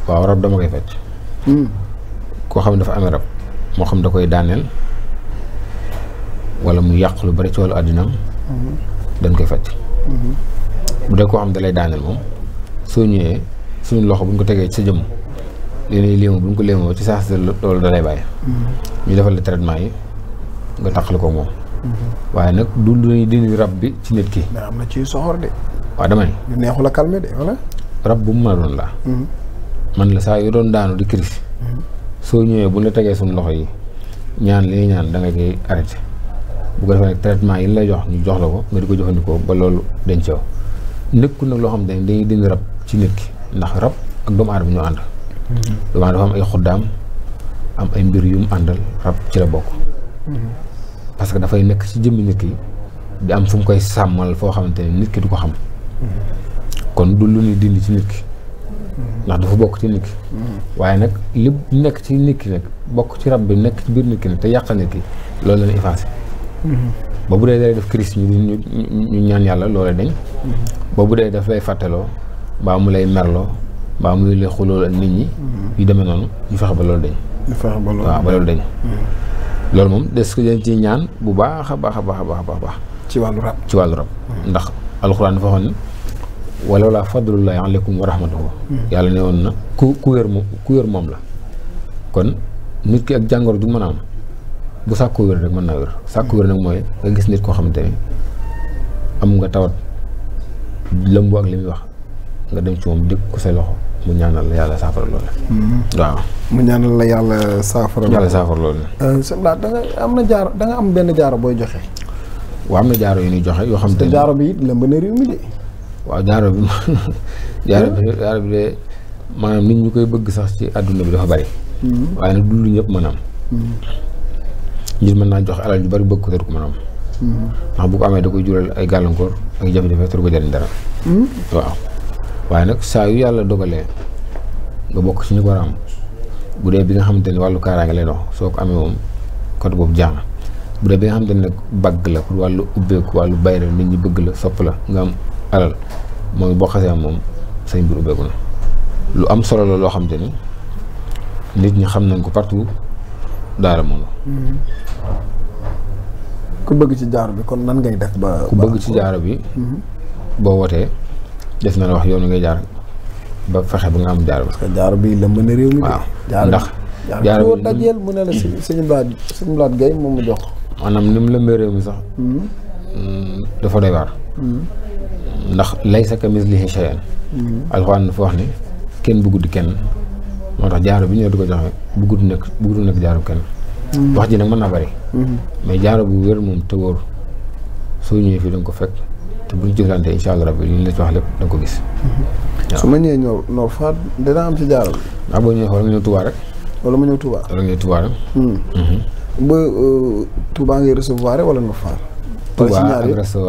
waaw rab dama koy faj. koo xam ne dafa amee rab moo xam da koy daaneel wala mu yàq lu bari ci wàllu àddinaam dañ koy faj. bu dee koo xam da lay daaneel moom soo ñëwee suñu loxo buñ ko tegee ci sa jëmm léeg-léeg léemu buñ ko léemoo ci saa si loolu da lay bàyyi. ñu defal la traitement yi nga taqali ko moom. waaye nag du lu dindi rab bi ci nit ki. mais am na ci soxor de. waaw dama ne. lu neexul a calmer de wala. rab bu mu mën a doon laa. man la saa yu doon daanu di crise soo ñëwee bu la tegee suñu loxo yi ñaan li ñaan da nga koy arrêté bu ko defee nag traitement yi lay jox ñu jox la ko nga di ko jëfandikoo ba loolu dañ ceew nekkul nag loo xam ne dañuy dindi rab ci nit ki ndax rab ak doomu aadama ñoo ànd. doomu aadama dafa am ay xuddaam am ay mbir yu mu àndal rab ci la bokk. parce que dafay nekk ci jëmmi nit ki di am fu mu koy sàmmal foo xamante ne nit ki du ko xam. kon du lu ñuy dindi ci nit ki. ndax dafa bokk ci nit ki. waaye nag li nekk ci nit ki nag bokk ci rab bi nekk ci biir nit ki nag te yàqal nit ki loolu la ñuy effacé. ba bu dee day def crise ñu ñaan yàlla loola dañ. ba bu dee daf lay fàttaloo mbaa mu lay merloo mbaa mu lay xuloo ak nit ñi. yu demee noonu ñu fexe ba loolu dañ. ñu fexe ba loolu waaw ba loolu dañ. loolu moom des ko dañ ci ñaan bu baax a baax a baax a baax. ci wàllu rab ci wàllu rab. ndax alxuraan dafa waxoon ne wala laa fadlullahi aleykum wa rahmatuhu yàlla ne woon na ku wér moom la kon nit ki ak jàngoro du mën a am bu sàkku wér rek mën naa wér sàkku wér nag mooy nga gis nit koo xamante ni am nga tawat lëmbu ak li muy wax nga dem ci moom dégg ko say loxo mu ñaanal la yàlla saafara loolu waaw mu ñaanal la yàlla saafara loolu sëñ Laat da nga am na jaaro da nga am benn jaaro booy joxe waaw am na jaaro yu ñuy joxe yoo xam te jaaro bi it lëmb na réew mi de waaw jaaro bi de maanaam nit ñu koy bëgg sax ci àdduna bi dafa bari waaye nag du lu ñëpp mën a am nit mën naa joxe alal ju bari bëgg ko te du ko mën a am ndax bu ko amee da koy jural ay gàllankoor ak jafe-jafe te du ko jariñ dara waaw waaye nag saa yu yàlla dogalee nga bokk ci ñu ko war a am bu dee bi nga xamante ni wàllu kaaraange lay dox soo ko amee moom côté boobu jaax na bu dee bi nga xamante ni nag bagg la pour wàllu ubbeeku wàllu bayre nit ñi bëgg la sopp la nga am alal mooy boo xasee am moom say mbir ubbeeku na lu am solo la loo xamante ni nit ñi xam nañ ko partout daara moom ku bëgg ci jaaro bi kon nan ngay def ba ku bëgg ci jaaro bi boo wootee des na la wax yoonu ngay jaar ba fexe ba nga am jaaro bi. parce que jaaro bi lëmb na réew mi. waaw ndax jaaro bi dajeel mu ne la Sëñ Laat Gaye moom mu jox. maanaam ni mu lëmbee réew mi sax. dafa doy waar. ndax laysa kamislihi shay'un. alxuraan dafa wax ne kenn bëggut kenn moo tax jaaro bi ñu di ko joxe bëggut nekk jaaro kenn. wax ji nag mën naa bari. mais jaaro bu wér moom te wóor soo ñëwee fii da nga ko fekk. te bu ñu jëflante incha allah rabbi li ñu la ci wax lépp da nga ko gis. su ma ñëwee Nord Foire dina am ci jaaro bi. waaw boo ñëwee xool nga ñëw Touba rek. wala ma ñëw Touba. wala nga ñëw Touba rek. ba Touba ngay recevoir wala Nord Foire. Touba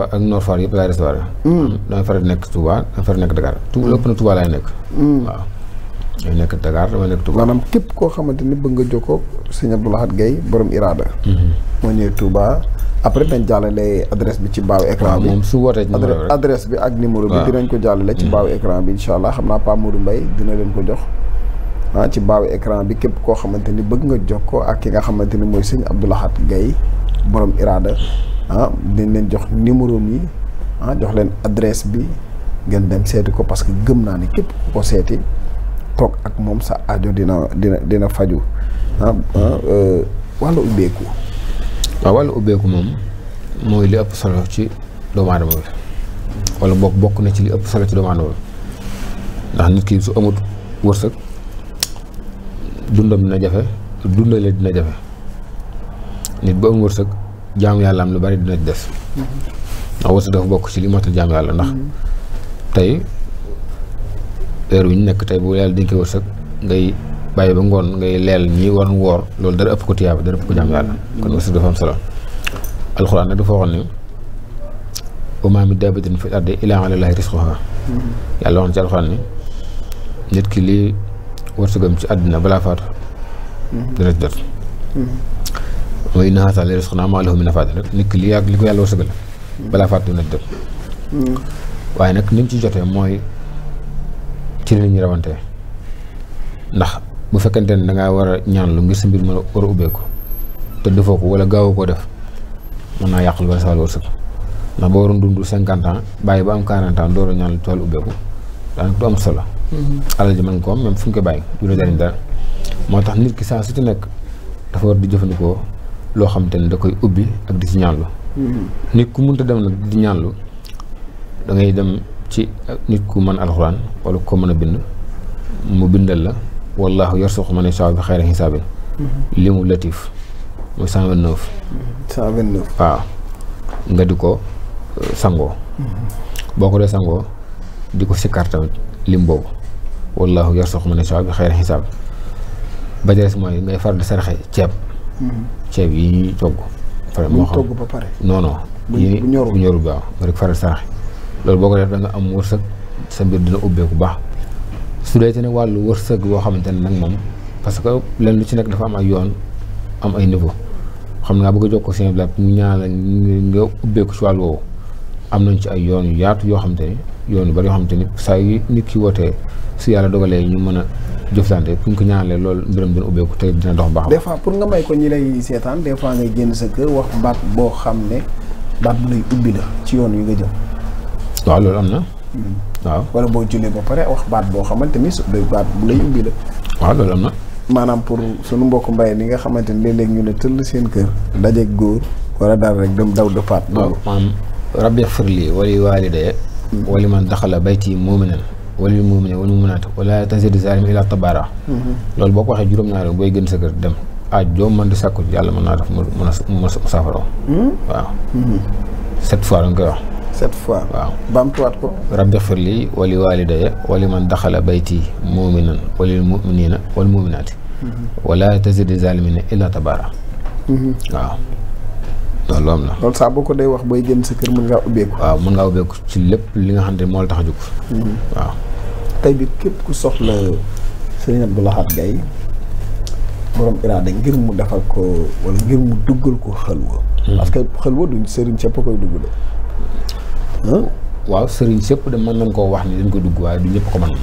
ak Nord Foire yëpp laay recevoir. damay faral di nekk Touba damay faral di nekk Dakar. lépp na Touba laay nekk. waaw damay nekk Dakar damay nekk Touba. maanaam képp koo xamante ni bëgg nga jokkoo Sëñ Abdou Lahat Gaye borom iraada. moo ñëwee Touba. après dañ jàllale adresse bi ci baaw écran bi moom su wootee ci numéro rek adresse bi ak numéro bi dinañ ko jàllale ci baaw écran bi incha allah xam naa Pape Modou Mbaye dina leen ko jox ci baaw écran bi képp koo xamante ni bëgg nga jokkoo ak ki nga xamante ni mooy Sëñ Abdou Lahat Gaye borom iraada dinañ leen jox numéro mi jox leen adresse bi ngeen dem seeti ko parce que gëm naa ni képp ku ko seeti toog ak moom sa aajo dina faju wàllu ubbeeku. waaw wàllu ubbeeku moom mooy li ëpp solo ci doomu aadama bi wala bokk na ci li ëpp solo ci doomu aadama bi ndax nit ki su amut wërsëg dundam dina jafe dundale dina jafe nit bu am wërsëg jaamu yàlla am lu bari dina ci des ndax wërsëg dafa bokk ci li motal jaamu yàlla ndax tey heure wi ñu nekk tey bu yàlla dénkee wërsëg ngay bàyyi ba ngoon ngay leel ñi war woor loolu dara ëpp ko tiyaaba dara ëpp ko jaamu yàlla kon wërsëg dafa am solo alxuraan nag dafa waxoon ne wa maa min daabbatin fil ardi illaa alaa llaahi rizquhaa yàlla wax na ci alxuraan ni nit ki lii wërsëgam ci àddina balaa faatu dina ci jot wa inna haazaa la rizqunaa maa lahu min nafaad rek nit ki li ko yàlla wërsëgal balaa faatu dina ci jot waaye nag ni mu ci jotee mooy ci li ñu rawantee ndax bu fekkente ne dangaa war a ñaan lu ngir sa mbir mën a war a ubbeeku te defoo ko wala gaawoo koo def mën naa yàqul wala sa wàllu wërsëg ndax boo waroon dund 50 ans bàyyi ba am 40 ans door a ñaan lu ci wàllu ubbeeku daanaka du am solo alal ji mën nga ko am même fu ñu ko bàyyi du la jariñ dara moo tax nit ki saa su ci nekk dafa war di jëfandikoo loo xam te ne da koy ubbi ak di ci ñaanlu nit ku mënta dem nag di ñaanlu da ngay dem ci nit ku mën alxuraan wala ko mën a bind mu bindal la wallaahu yarzuqu man yashaa'u bi xayri hisaabin limu latif mooy 129 waaw nga di ko sangoo boo ko dee sangoo di ko sikkar tamit lim boobu wallaahu yarzuqu man yashaa'u bi xayri hisaab ba des mooy ngay faral di saraxe ceeb yi ñuy togg moo xam togg ba pare non non bu ñorul baaw nga rek faral saraxe loolu boo ko def da nga am wërsëg sa mbir dina ubbeeku baax su dee te ne wàllu wërsëg boo xamante ne nag moom parce que leen lu ci nekk dafa am ay yoon am ay niveau xam naa bëgg a jox ko seen blaat mu ñaanal nga ubbeeku ci wàllu woowu am nañ ci ay yoon yu yaatu yoo xamante ni yoon yu bari yoo xamante ni saa yu nit ki wootee su yàlla dogalee ñu mën a jëflante pour ñu ko ñaanalee loolu mbiram dina ubbeeku te dina dox baax. des fois pour nga may ko ñi lay seetaan des fois ngay génn sa kër wax baat boo xam ne baat bu lay ubbi la ci yoon wi nga jëm. waaw loolu am na. waaw wala boo jullee ba pare wax baat boo xamante ni su day baat bu lay ubbi la. waaw loolu am na. maanaam pour sunu mbokk mbay ni nga xamante ni léeg-léeg ñu ne tëll seen kër dajeeg góor wala daal rek dem daw dëppaat. waaw maanaam rabbi xfir lii wali waalidayya wali man daxala bayti mu'minan walil mu'minina wal mu'minaat wala tazid zaalimiina illaa tabaara. loolu boo ko waxee juróom-ñaari booy gën sa kër dem joo mën di sàkku yàlla mën naa def mu saafara. waaw. 7 fois dañ koy wax. 7 fois waaw baamtuwaat ko. rabbi xfir lii wali waalidayya wali man daxala bayti mu'minan walil mu'minina wal mu'minaati wala tazid zaalimiina illaa tabaara. waaw. loolu am na. loolu saa boo ko day wax booy génn sa kër mën ngaa ubbeeku. waaw mën ngaa ubbeeku ci lépp li nga xam ne moo la tax a jóg. waaw. tey bi képp ku soxla Serigne Abdou Lahad Gaye borom iraada ngir mu defal ko wala ngir mu duggal ko xalwa. parce que xalwa duñ Serigne cëpp koy dugg de. waaw Serigne cëpp de mën nañ koo wax ni dañ ko dugg waaye du ñëpp ko mën.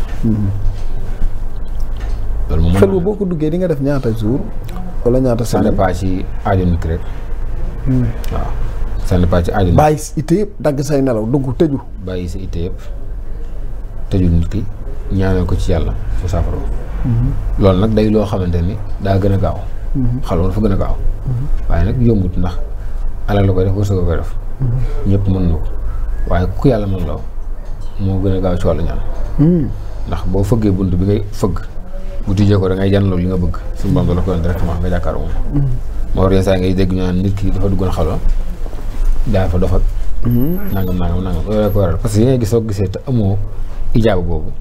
loolu moom xalwa boo ko duggee di nga def ñaata jour wala ñaata ça semaine. dépend ci aajo nit ki rek. waaw ça dépend ci aajo nit. bàyyi itte yëpp dagg say nelaw dugg tëju. bàyyi sa itte yëpp tëju nit ki ñaanal ko ci yàlla mu saafara. loolu nag day loo xamante ni daa gën a gaaw. xalwa dafa gën a gaaw. waaye nag yombut ndax alal la koy def wërsëg la koy def. ñëpp mën na ko waaye ku yàlla mën loo moo gën a gaaw ci wàllu ñaan. ndax boo fëggee bunt bi ngay fëgg bu tijjee ko da ngay jànn loolu li nga bëgg suñu borom la ko yoon directement nga jàkkaaroo moom. moo war yenn saa ngay dégg ñu naan nit ki dafa duggoon xalwa daa fa dof ak nangam loolu la ko waral parce que yi ngay gis soo gisee te amoo ijaaba boobu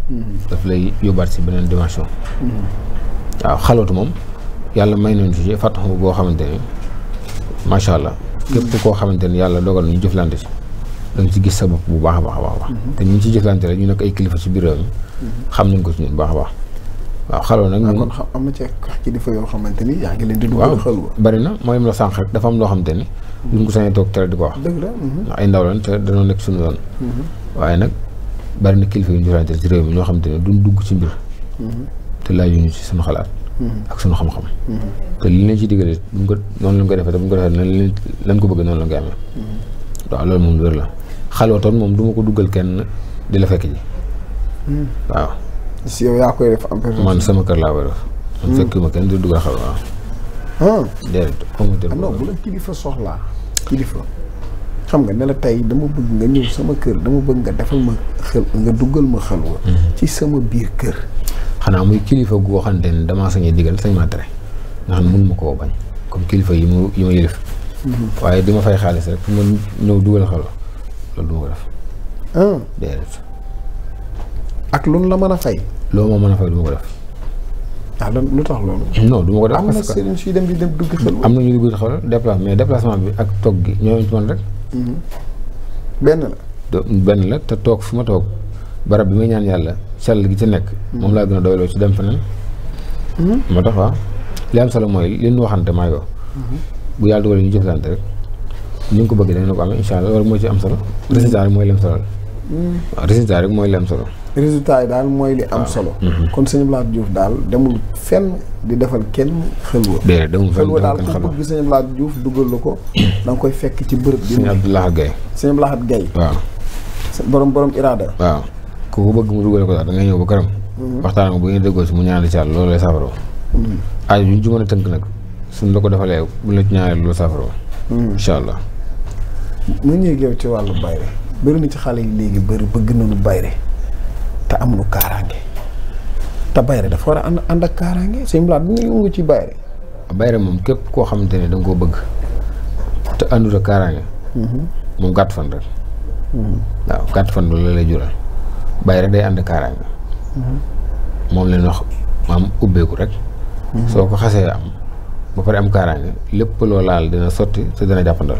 daf lay yóbbaat si beneen dimension. waaw xalwatu moom yàlla may nañu ci fàttaxu boo xamante ni macha allah képp koo xamante ni yàlla dogal na ñu jëflante ci da nga ci gis sa bopp bu baax a baax a baax. te ñu ci jëflante rek ñu nekk ay kilifa ci biir réew mi xam nañ ko ci ñun baax a baax. waaw xalwa nag ñun kon am na ci kilifa yoo xamante ni yaa ngi leen di dugal xalwa. bari na mooy la sànq rek dafa am loo xamante ni duñ ko sañee toog tere di ko wax. dëgg la. ndax ay ndaw lañ te dañoo nekk suñu yoon. waaye nag bari na kilifa yu ñu jëflante ci réew mi ñoo xamante ne duñ dugg ci mbir. te laajuñu ci suñu xalaat. ak suñu xam-xam. te li leen ci diggalee buñ ko noonu lañ koy defee te buñ ko defee lañ ko bëgg noonu la nga amee. waaw loolu moom wér la xalwatoon moom du ma ko duggal kenn di la fekk ji. waaw. si yow yaa koy def en personne. man sama kër laa koy def. man fekkuma kenn di duggal xalwa waaw. déedéet non bu la kilifa soxlaa kilifa xam nga ne la tey dama bëgg nga ñëw sama kër dama bëgg nga defal ma xel nga duggal ma xelwa ci sama biir kër. xanaa muy kilifa goo xamante ne damaa sañee digal sañ maa tere nga xam ne mun ma koo bañ comme kilifa yi ma yëlif waaye di ma fay xaalis rek fu ma ñëw dugal xelwa loolu du ma ko def. déedéet. ak lu la mën a fay. loo ma mën a fay du ma ko def. ah lu tax loolu. non du ma ko def am na sëriñ suy dem di dem dugg xelwa. am na ñu dugg xelwa mais déplacement bi ak toog gi ñoo ci mën rek. benn la. benn la te toog fi ma toog barab bi may ñaan yàlla sell gi ci nekk. moom laa gën a doyloo ci dem feneen. moo tax waaw li am solo mooy li ñu waxante maa yow. bu yàlla dogalee ñu jëflante rek ni nga ko bëgg da nga ko amee incha allah loolu moo ci am solo. résultat rek mooy li am solo. waaw résultat rek mooy li am solo. résultat yi daal mooy li am solo. kon sëñ Abdou Lahad Diouf daal demul fenn di defal kenn xelwa. déedéet demul fenn xelwa daal ku bëgg sëñ Abdou Lahad Diouf dugal la ko da nga koy fekk ci bërëb bi. sëñ Abdou Lahad Gaye. sëñ Abdou Lahad Gaye. waaw. borom iraada. waaw ku ko bëgg mu dugal ko daal da ngay ñëw ba këram. waxtaan ko bu ngeen déggoo si mu ñaanal ci yàlla loolu lay saafara. aaj bi ñu ci mën a tënk nag suñ la ko defalee bu la ci ñaanal loolu saafara. incha allah. mu ñëw yow ci wàllu bayre bëri na ci xale yi léegi bëgg nañu bayre te amuñu kaaraange te bayre dafa war a ànd ak kaaraange sëñ Abdou Lahad bu nga yëngu ci bayre. bayre moom képp koo xamante ne da nga koo bëgg te àndut ak kaaraange. moom gàtt fan rek. waaw gàtt fan loolu la lay jural bayre day ànd kaaraange. moom leen wax maam ubbeeku rek. soo ko xasee am ba pare am kaaraange lépp loo laal dina sotti te dina jàppandal.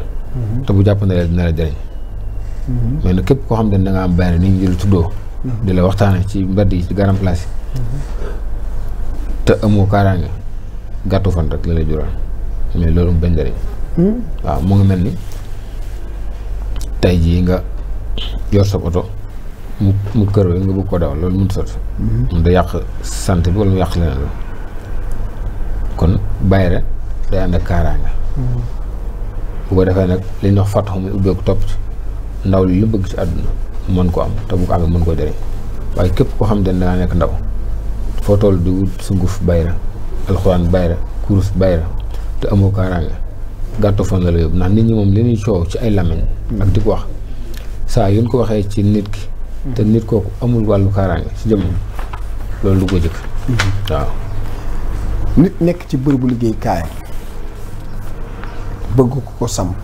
te bu jàppandalee dina la jëriñ. mais nag képp koo xam ne da nga am bayre nit ñi di la tuddoo. di la waxtaane ci mbedd yi ci garam place yi. te amoo kaaraange gàttu fan rek la lay jural mais loolu mu benn njëriñ. waaw mu ngi mel ni tey jii nga yor sa oto mu kër nga bëgg ko dawal loolu mënut a sotti. mun da yàq santé bi wala mu yàq leneen la kon bayre day ànd ak kaaraange. bu ko defee nag li ñuy wax fàttaxu muy ubbeeku topp ci ndaw li lu bëgg ci àdduna mën ko am te bu ko amee mën koo jëriñ waaye képp koo xam ne dangaa nekk ndaw foo toll di wut sunguf bayra alxuraan bayra kurus bayra te amoo kaaraange gàttu fan la la yóbbu ndax nit ñi moom li ñuy coow ci ay làmmiñ ak di ko wax saa yu ñu ko waxee ci nit ki te nit kooku amul wàllu kaaraange ci jëmm loolu du ko jëkk waaw nit nekk ci bërëbu liggéey kaayam bëgg ko samp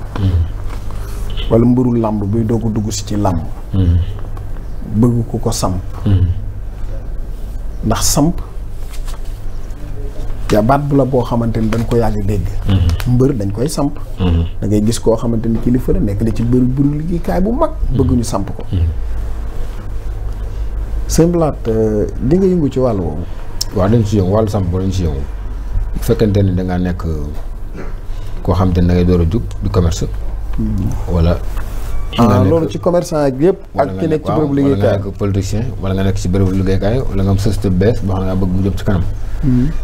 wala mbëru làmb buy doog a dugg si ci làmb bëgg ko samp ndax samp yaa baat bu la boo xamante ni dañ ko yàgg dégg mbër dañ koy samp da ngay gis koo xamante ni kilifa la nekk na ci bërëbu liggéeykaay bu mag bëgg ñu samp ko sëñ Abdou Lahad di nga yëngu ci wàll woowu waaw dañ ci yëngu wàllu samp boo dañ ci yëngu bu fekkente ni dangaa nekk koo xam te ne da ngay door a jug di commerce wala loolu ci commerçant ak yëpp ak ki nekk ci bërëbu liggéeykaay wala nga nekk politicien wala nga nekk ci bërëbu liggéeykaay wala nga am société bu bees boo xam ne nga bëgg mu jëm ci kanam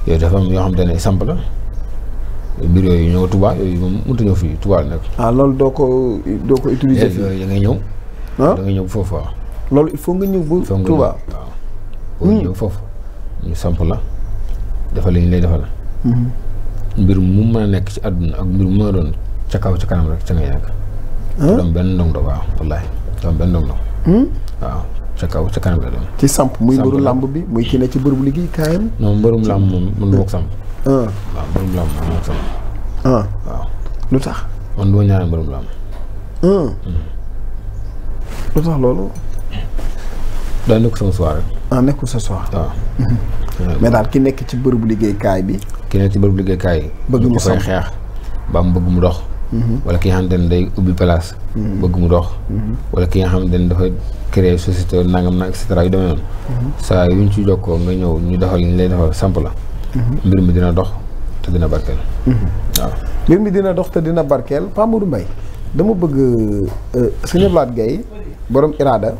yooyu dafa am yoo xam te ne samp la mbir yooyu ñëw Touba yooyu moom mënut a ñëw fii Touba la nekk loolu doo ko utiliser fii yooyu da ngay ñëw da ngay ñëw foofu waaw loolu il faut nga ñëw bu Touba waaw boo ñëw foofu ñu samp la defal li ñu lay defal mbir mu mën a nekk ci àdduna ak mbir mu mën a doon ca kaw ca kanam rek ca ngay nekk doom benn ndong-ndong waaw wallaahi doom benn ndong-ndong waaw ca kaw ca kanam la doon ci samp muy mbëru làmb bi muy ki ne ci bërëbu liggéey kaayam non mbërum làmb moom mën boo ko samp waaw mbërum làmb moom moo ko samp waaw lu tax man duma ñaanal mbërum làmb lu tax loolu daa nekk sama soir rek nekkul sa soir waaw mais daal ki nekk ci bërëbu liggéeykaay bi ki nekk ci bërëbu liggéeykaay bëgg mu koy xeex ba mu bëgg mu dox wala ki nga xamante ne day ubbi place bëgg mu dox wala ki nga xamante ne dafa créer société nangam nag et cetera yu demee noonu saa yu ñu ci jokkoo nga ñëw ñu defal li ñu lay defal samp la mbir mi dina dox te dina barkeel waaw mbir mi dina dox te dina barkeel Pa Modou Mbaye dama bëgg sëñ Abdou Lahad Gaye borom iraada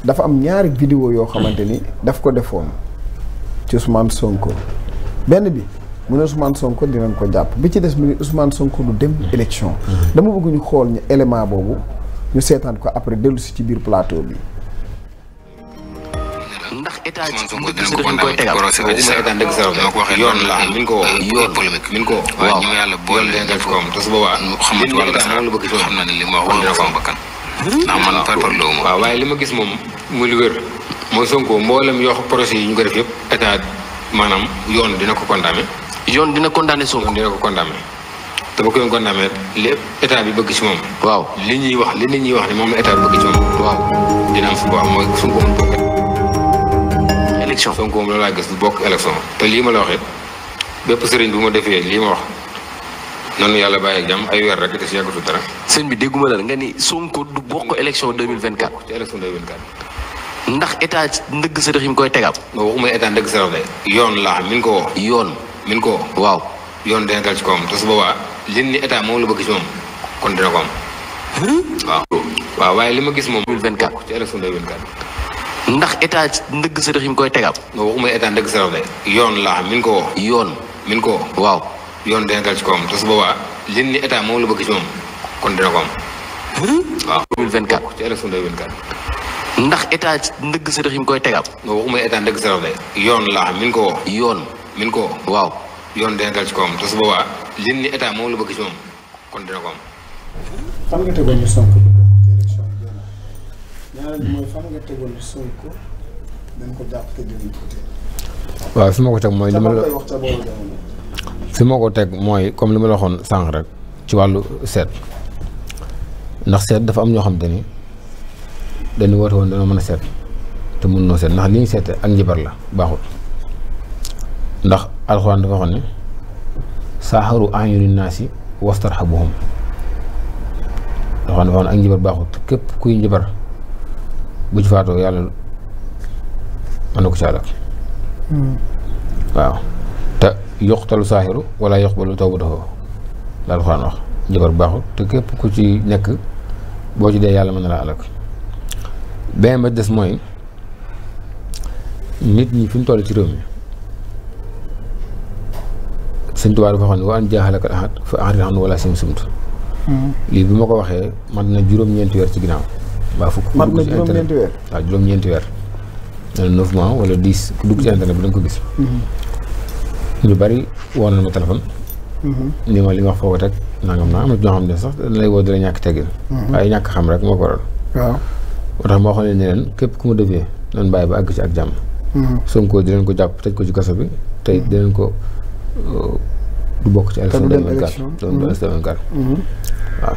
dafa am ñaari vidéo yoo xamante ni daf ko defoon ci Ousmane Sonko benn bi mu ne Ousmane Sonko dinañ ko jàpp bi ci des mu ne Ousmane Sonko du dem élection dama bëgg ñu xool ñu élément boobu ñu seetaan ko après dellu si ci biir plateau bi. ndax état ndëgg sa dañ koy tegal waxuma état ndëgg sa dama ko waxee yoon la min ko yoon polémique min ko waaye ñu yàlla boole leen def ko te su boobaa xamatu wàllu état moom la bëgg ci xam na ne li ma wax dina ko am bakkan ndax man parparloo ma waaw waaye li ma gis moom muy lu wér mooy Sonko mboolem yoo projet yi ñu ko def yëpp état maanaam yoon dina ko condamné yoon dina condamné Sonko dina ko condamné te ba koy condamné lépp état bi bëgg ci moom waaw li nit ñuy wax ne moom la état bi bëgg ci moom waaw dina am fu baax mooy Sonko mu bokk élection Sonko moom loolu laa gis du bokk élection te lii ma la waxee bépp sëriñ bu ma defee lii ma wax noonu yàlla bàyyi ak jàmm ay weer rek te si yàggatu dara sëñ bi dégguma la nga ni Sonko du bokk élection 2024 ci élection 2024 ndax état ndëgg sa yi mu koy tegal nga waxuma état ndëgg sa de yoon laa min ko woo yoon min ko woo waaw yoon dina dal ci kawam te su boobaa li ni état moom la bëgg ci moom kon dina ko am waaw waaye li ma gis moom 2024 ci élection 2024 ndax état ndëgg sa yi mu koy tegal nga waxuma état ndëgg sa de yoon laa min ko woo yoon min ko woo waaw yoon dina dal ci kawam te su boobaa li ni état moom la bëgg ci moom kon dina ko am waaw 2024 ci élection 2024 ndax état ndëgg sa yi mu koy tegal nga waxuma état ndëgg sa de yoon laa min ko woo yoon min ko woo waaw yoon dina dal ci kawam te su boobaa li ni état moom la bëgg ci moom kon dina ko am fan nga tegoon ni Sonko du bokk ci élection yi benn ñaareel bi mooy fan nga tegoon ni Sonko dañ ko jàpp te dinañ ko teg. waaw fi ma ko teg mooy li ma la koy wax ca boobu jamono. fi ma ko teg mooy comme li ma la waxoon sànq rek ci wàllu seet ndax seet dafa am ñoo xam te ni dañu woote woon dañoo mën a seet te mën noo seet ndax li ñu seete ak njibar la baaxul ndax alxuraan dafa waxoon ne saaxaru ayuni naasi wastarhabuhum dafa waxoon ak njibar baaxul te képp kuy njibar bu ci faatoo yàlla mën na ko caalak waaw te yoxtalu saaxiru wala yoxbalu tawbatahu la alxuraan wax njibar baaxul te képp ku ci nekk boo ci dee yàlla mën na laa alak beneen ba des mooy nit ñi fi mu toll ci réew mi Sëñ Tuubaa dafa xam ne wa an jaaxalaka ahad fa ahrid anhu wala simsumtu lii bi ma ko waxee mat na juróom-ñeenti weer ci ginnaaw mbaa fukk mat na juróom-ñeenti weer waaw juróom-ñeenti weer 9 mois wala 10 ku dugg ci internet bi da nga ko gis ñu bari woon na ma téléphone ni ma li nga wax foo ko teg nangam naa am na ñoo xam ne sax dañ lay woo di la ñàkk teggin waaye ñàkk xam rek moo ko waral waaw moo tax moo xam ne leen képp ku mu defee nan bàyyi ba àgg ci ak jàmm Sonko dinañ ko jàpp tëj ko ci kaso bi tey dinañ ko du bokk ci élection 2024 doon 2024 waaw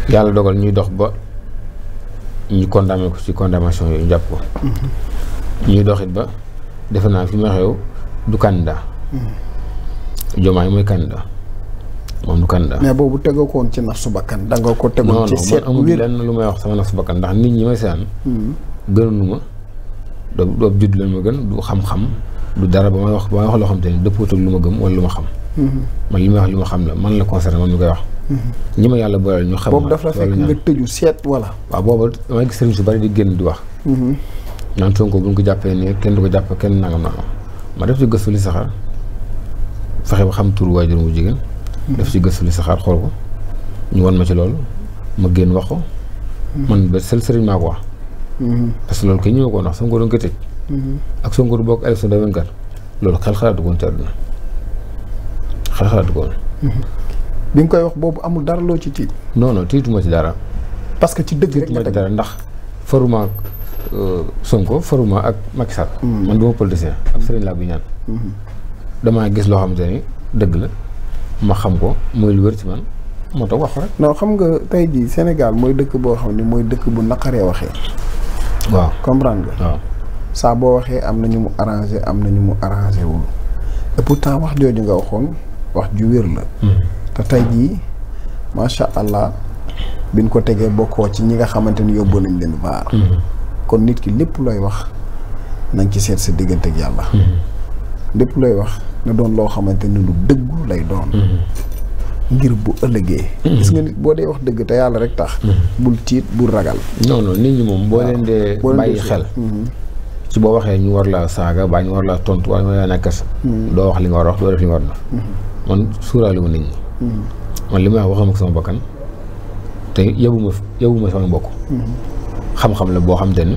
yàlla dogal ñuy dox ba ñu condamné ko ci condamnation yooyu ñu jàpp ko ñuy doxit ba defe naa fi ma xew du candidat Diomaye mooy candidat moom du candidat mais boobu tegoo ko woon ci nafsu bakkan da nga ko tegoon ci seet amul lenn lu may wax sama nafsu bakkan ndax nit ñi may seen gënuñu ma doo judd leen ma gën du xam-xam du dara ba may wax loo xam te ni dëppoot ak lu ma gëm wala lu ma xam man li may wax li ma xam la man la concerné man ñu koy wax ñi ma yàlla booleel ñu xam boobu daf la fekk nga tëju seet wala waaw boobu damay gis sëriñ su bari di génn di wax naan Sonko bu ñu ko jàppee nii kenn du ko jàpp kenn nangam nangam ma def ci gëstu li saxaar fexe ba xam tur waajur mu jigéen def ci gëstu li saxaar xool ko ñu won ma ci loolu ma génn wax ko man ba sel sëriñ maa ko wax parce que loolu kay ñëw ko ndax Sonko doon ko tëj ak Sonko du bokk élection 2024 loolu xel xalaatu ko woon ci àdduna xel xalaatu ko woon bi nga koy wax boobu amul dara loo ci tiit non non tiituma ci dara parce que ci dëgg rek tiituma ci dara ndax faruma ak Sonko faruma ak Macky Sall man du ma politicien ab sëriñ laa bu ñaan damaa gis loo xamante ni dëgg la ma xam ko mooy lu wér ci man moo tax wax ko rek non xam nga tey jii Sénégal mooy dëkk boo xam ne mooy dëkk bu naqaree waxee waaw comprendre nga waaw saa boo waxee am na ñu mu arrangé am na ñu mu arrangé wul et pourtant wax jooju nga waxoon wax ju wér la te tey jii macha allah biñ ko tegee bokkoo ci ñi nga xamante ni yóbbu nañ leen vaar kon nit ki lépp looy wax nañ ci seet sa diggante ak yàlla lépp looy wax na doon loo xamante ni lu dëggu lay doon ngir bu ëllëgee gis nga nit boo dee wax dëgg te yàlla rek tax bul tiit bul ragal non non nit ñi moom boo leen dee bàyyi xel ci boo waxee ñu war la saaga baa ñu war la tontu wala ñu war la nakkas doo wax li nga war a wax doo def li nga war a def man suuraale ma nit ñi man li may wax waxam ak sama bakkan te yóbbuma sama mbokk xam-xam la boo xam te ni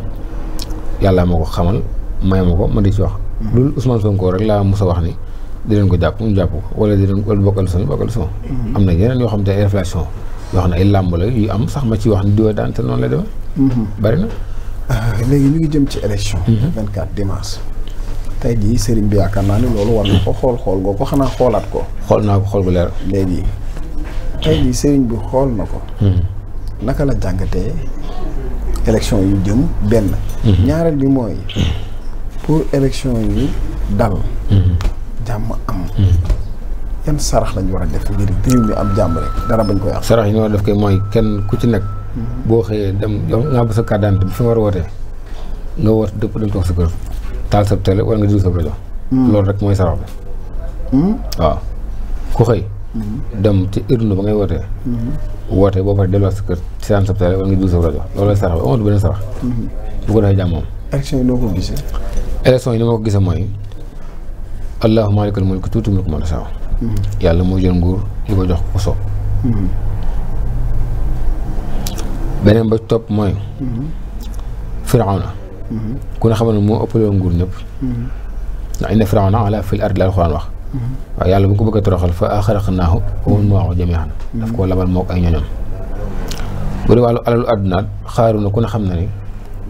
yàlla moo ko xamal may ma ko ma di ci wax. loolu Ousmane Sonko rek laa mos a wax ni di leen ko jàpp ñu jàpp ko wala di leen wala bokkal son bokkal son. am na yeneen yoo xam te ay réflexion yoo xam ne ay làmb la yu am sax ma ci wax ni diwa daan te noonu la demee. bari na. léegi ñu ngi jëm ci élection. 24 dimanche. tey jii sëriñ bi yaakaar naa ne loolu war na ko xool nga ko xanaa xoolaat ko. xool naa ko xool bu leer. léegi tey jii sëriñ bi xool na ko. naka la jàngatee élection yu jëm benn. ñaareel bi mooy pour élection yi dal. jàmm am. yan sarax lañ war a def ngir réew mi am jàmm rek dara bañ ko yàq. sarax yi ñu war a def kay mooy kenn ku ci nekk. boo xëyee dem yow nga ba sa carte d'identité bi fi nga war a wootee nga woote dëpp dem toog sa kër taal sa télé wala nga déglu sa rajo. loolu rek mooy sarax bi. waaw ku xëy. dem ci urne ba ngay wootee. wootee boo paree delluwaat sa kër seetaan sa télé wala nga déglu sa rajo loolu lay sarax bi amatu beneen sarax. bu ko defee jàmm moom. élection yi noo ko gisee. élection yi ni ma ko gisee mooy allahumma maalikal mulki tuuti mulku man tashaa. yàlla moo jël nguur di ko jox ko soob. beneen ba topp mooy. Firawna. ku ne xam ne moo ëppaloo nguur ñëpp. ndax inna Firawna ala fil ardi la Alxuraan wax. waaw yàlla bu ko bëgg a toroxal fa axraqnaahu wa man ma'ahu jamii'an. daf koo labal moog ay ñoñam. bu dee wàllu alalu àdduna Xaaruna ku ne xam na ni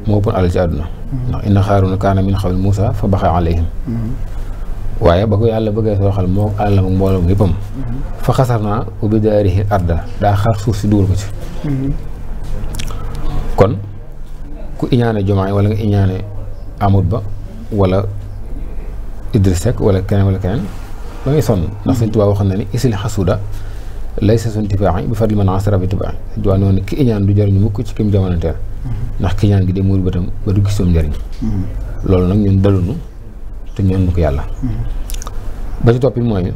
moo ëppoon alal ci àdduna. ndax inna Xaaruna kaana min xawmi Muusaa fa baxaa alayhim. waaye ba ko yàlla bëggee toroxal moog alalam ak mbooloom yëppam. fa xasafnaa wa bidaarihi arda daa xar suuf si dugal ko ci. kon ku iñaane Jomaay wala nga iñaane Amadou Ba wala Idriss Seck wala keneen da ngay sonn ndax Sëñ Tuubaa waxoon na ni isil xasuda laysa sun tifaaxi bi fadli man asara bi tibaaxi Sëñ Tuubaa noonu ki iñaan du jariñu mukk ci kim jamonanteel ndax ki iñaan gi de muur bëtam ba du gis soom njariñ loolu nag ñun dalunu te ñoon nu ko yàlla ba ci toppi mooy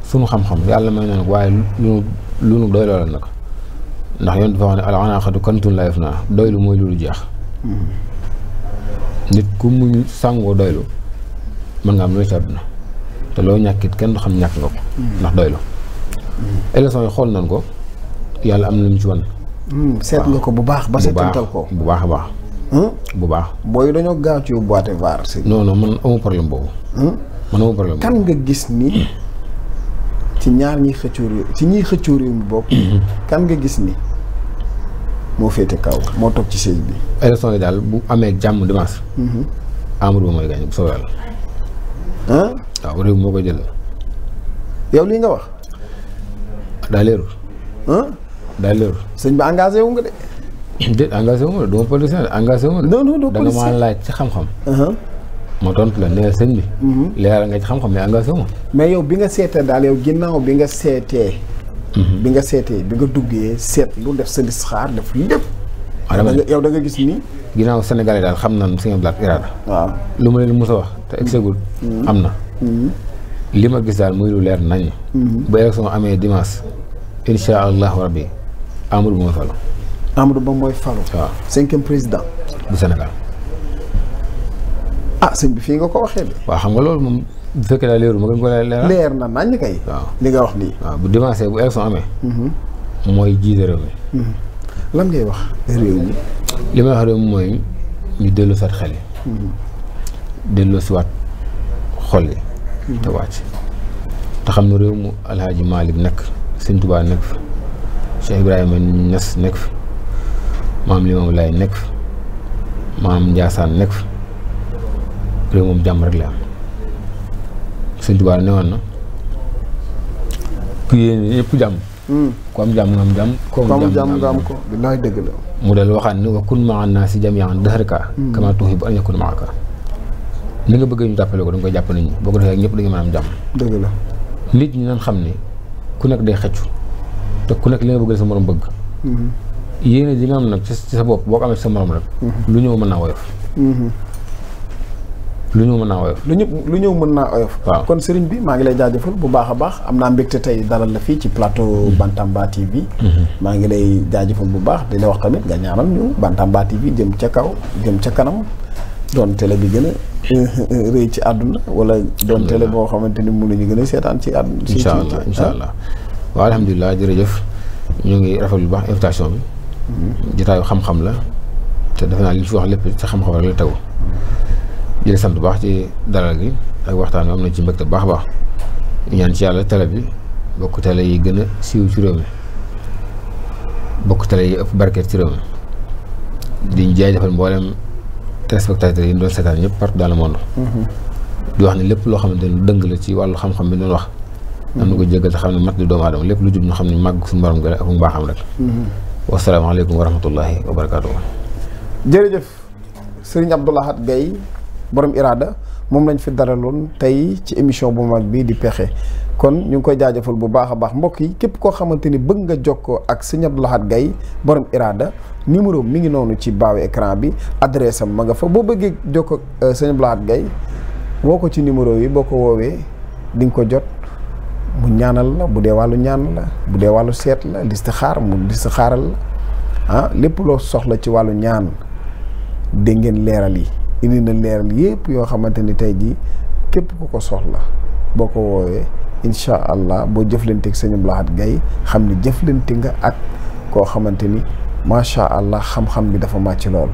sunu xam-xam yàlla may na nag waaye lu nu doy loola nag ndax yoon dafa wax ne al anaqatu kantun la yafna doylu mooy lu jeex. nit ku muñ sàngoo doylu mën nga am lu ci àdduna te loo ñàkkit kenn du xam ñàkk nga ko. ndax doylu. élection yi xool nañ ko yàlla am na lu mu ci wan. seet nga ko bu baax ba seetantal ko bu baax a baax. bu baax. booy dañoo gaaw ci boîte vaar si. non man amu problème boobu. man amu problème kan nga gis ni ci ñaar ñiy xëccoo réew mi bopp. kan nga gis ni moo féete kaw moo toog ci siège bi. élection yi daal bu amee jàmm dimanche. Amadou Ba mooy gaañ bu soobee yàlla. waaw réew mi moo koy jël. yow lii nga wax. daa leerul. daa leerul. sëñ bi engagé wu nga de. déet engagé wu ma de du ma politicien engagé wu ma de. non doo politicien da nga maa laaj ci xam-xam. ma tontu la nee sëñ bi. leeral nga ci xam-xam mais engagé wu ma. mais yow bi nga seetee daal yow ginnaaw bi nga seetee. bi nga duggee seet lu def sa listixaar def lépp. yow da nga gis ni. ginnaaw Sénégalais daal xam nañ Sëñ Blaat Iraada. waaw lu ma leen mos a wax te exegul am na. li ma gis daal muy lu leer nañ. bu élection amee dimanche incha allahu rabbi Amadou Ba mooy falu. Amadou Ba mooy falu. waaw 5e président. du Sénégal. sëñ bi fii nga ko waxee de. waaw xam nga loolu moom bu fekkee daal leerul ma gën ko leeral. leer na naññ kay. waaw li nga wax nii. waaw bu dimanche bu élection amee. mooy jiite réew mi. lan ngay wax réew mi. li may wax réew mi mooy ñu dellu saat xel yi. delloo si waat xol yi. te wàcc te xam ne réew mu Alhaaji Malick nekk Sëñ Tuubaa nekk fi Cheikh Ibrahima Niass nekk fi maam Limaamu Laay nekk fi maam Njaasaan nekk fi réew moom jàmm rek la am Sëñ Tuubaa ne woon na ku yéene ñëpp jàmm. ku am jàmm nga am jàmm. ku am jàmm nga am ko. billaay dëgg la. mu del waxaat ni wa kun maa naasi jamii'an dahraka kamaa tuhibbu an yakuna ma'aka. li nga bëgg ñu jàppale ko da nga koy jàpp nit ñi boo ko defee ñëpp da nga mën a am jàmm. dëgg la. nit ñi nañ xam ne ku nekk day xëccu te ku nekk li nga bëgg sa morom bëgg. yéene ji nga am nag ci sa bopp boo ko amee ci sa morom rek. lu ñëw mën naa woyof. lu ñëw mën naa oyof. waaw kon sëriñ bi maa ngi lay jaajëfal bu baax a baax am naa mbégte tey dalal la fii ci plateau Bantamba TV. maa ngi lay jaajëfal bu baax di la wax tamit nga ñaanal ñu Bantamba TV jëm ca kaw jëm ca kanam doon télé bi gën a rëy ci àdduna wala doon télé boo xamante ni mun nañu gën a seetaan ci àdduna. incha allah waaw alhamdulilah jërëjëf ñu ngi rafetlu bu baax invitation bi. jotaayu xam-xam la te defe naa li ñu fi wax lépp ci xam-xam rek la tegu jërëjëf sant bu baax ci dalal gi ak waxtaan wi am nañ ci mbégte bu baax a baax ñaan ci yàlla télé bi bokk télé yi gën a siiw ci réew mi bokk télé yi ëpp barkeet ci réew mi di jaajëfal mboolem téléspectateurs yi ñu doon seetaan ñëpp partout dans le monde. di wax ne lépp loo xamante ni dëng la ci wàllu xam-xam bi doon wax. am na ko jéggal te xam ne mat di doomu aadama lépp lu jub ñu xam ne màgg suñu borom gën a ak mbaaxam rek. wasalaamaaleykum wa rahmatullahi wa barakaatu. jërëjëf Serigne Abdou Lahad Gaye borom Irada moom lañ fi daraloon tey ci émission bu mag bii di Pexe kon ñu ngi koy jaajëfal bu baax a baax mbokk yi képp koo xamante ni bëgg nga jokkoo ak Serigne Abdou Lahad Gaye borom Irada numéro mi ngi noonu ci baawu écran bi adresse am ma nga fa boo bëggee jokkoo ak Serigne Abdou Lahad Gaye woo ko ci numéro yi boo ko woowee di nga ko jot mu ñaanal la bu dee wàllu ñaan la bu dee wàllu seet la listixaar mu listixaaral la lépp loo soxla ci wàllu ñaan dégg ngeen leeral yi indi na leeral yépp yoo xamante ni tey jii képp ku ko soxla boo ko woowee incha allah boo jëflanteeg Serigne Abdou Lahad Gaye xam ne jëflante nga ak koo xamante ni macha allah xam-xam bi dafa màcc lool.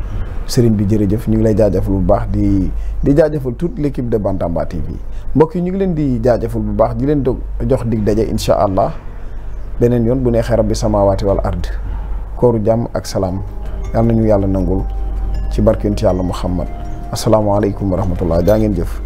Serigne bi jërëjëf ñu ngi lay jaajëfal bu baax di jaajëfal toute l'équipe de Bantamba TV mbokk yi ñu ngi leen di jaajëfal bu baax di leen jox dig daje incha allah beneen yoon bu neexee rabbi samaawaati wal ard kooru jàmm ak salaam yal nañu yàlla nangul ci barkent yàlla Muhammad asalaamaaleykum wa rahmatullah jaa ngeen jëf.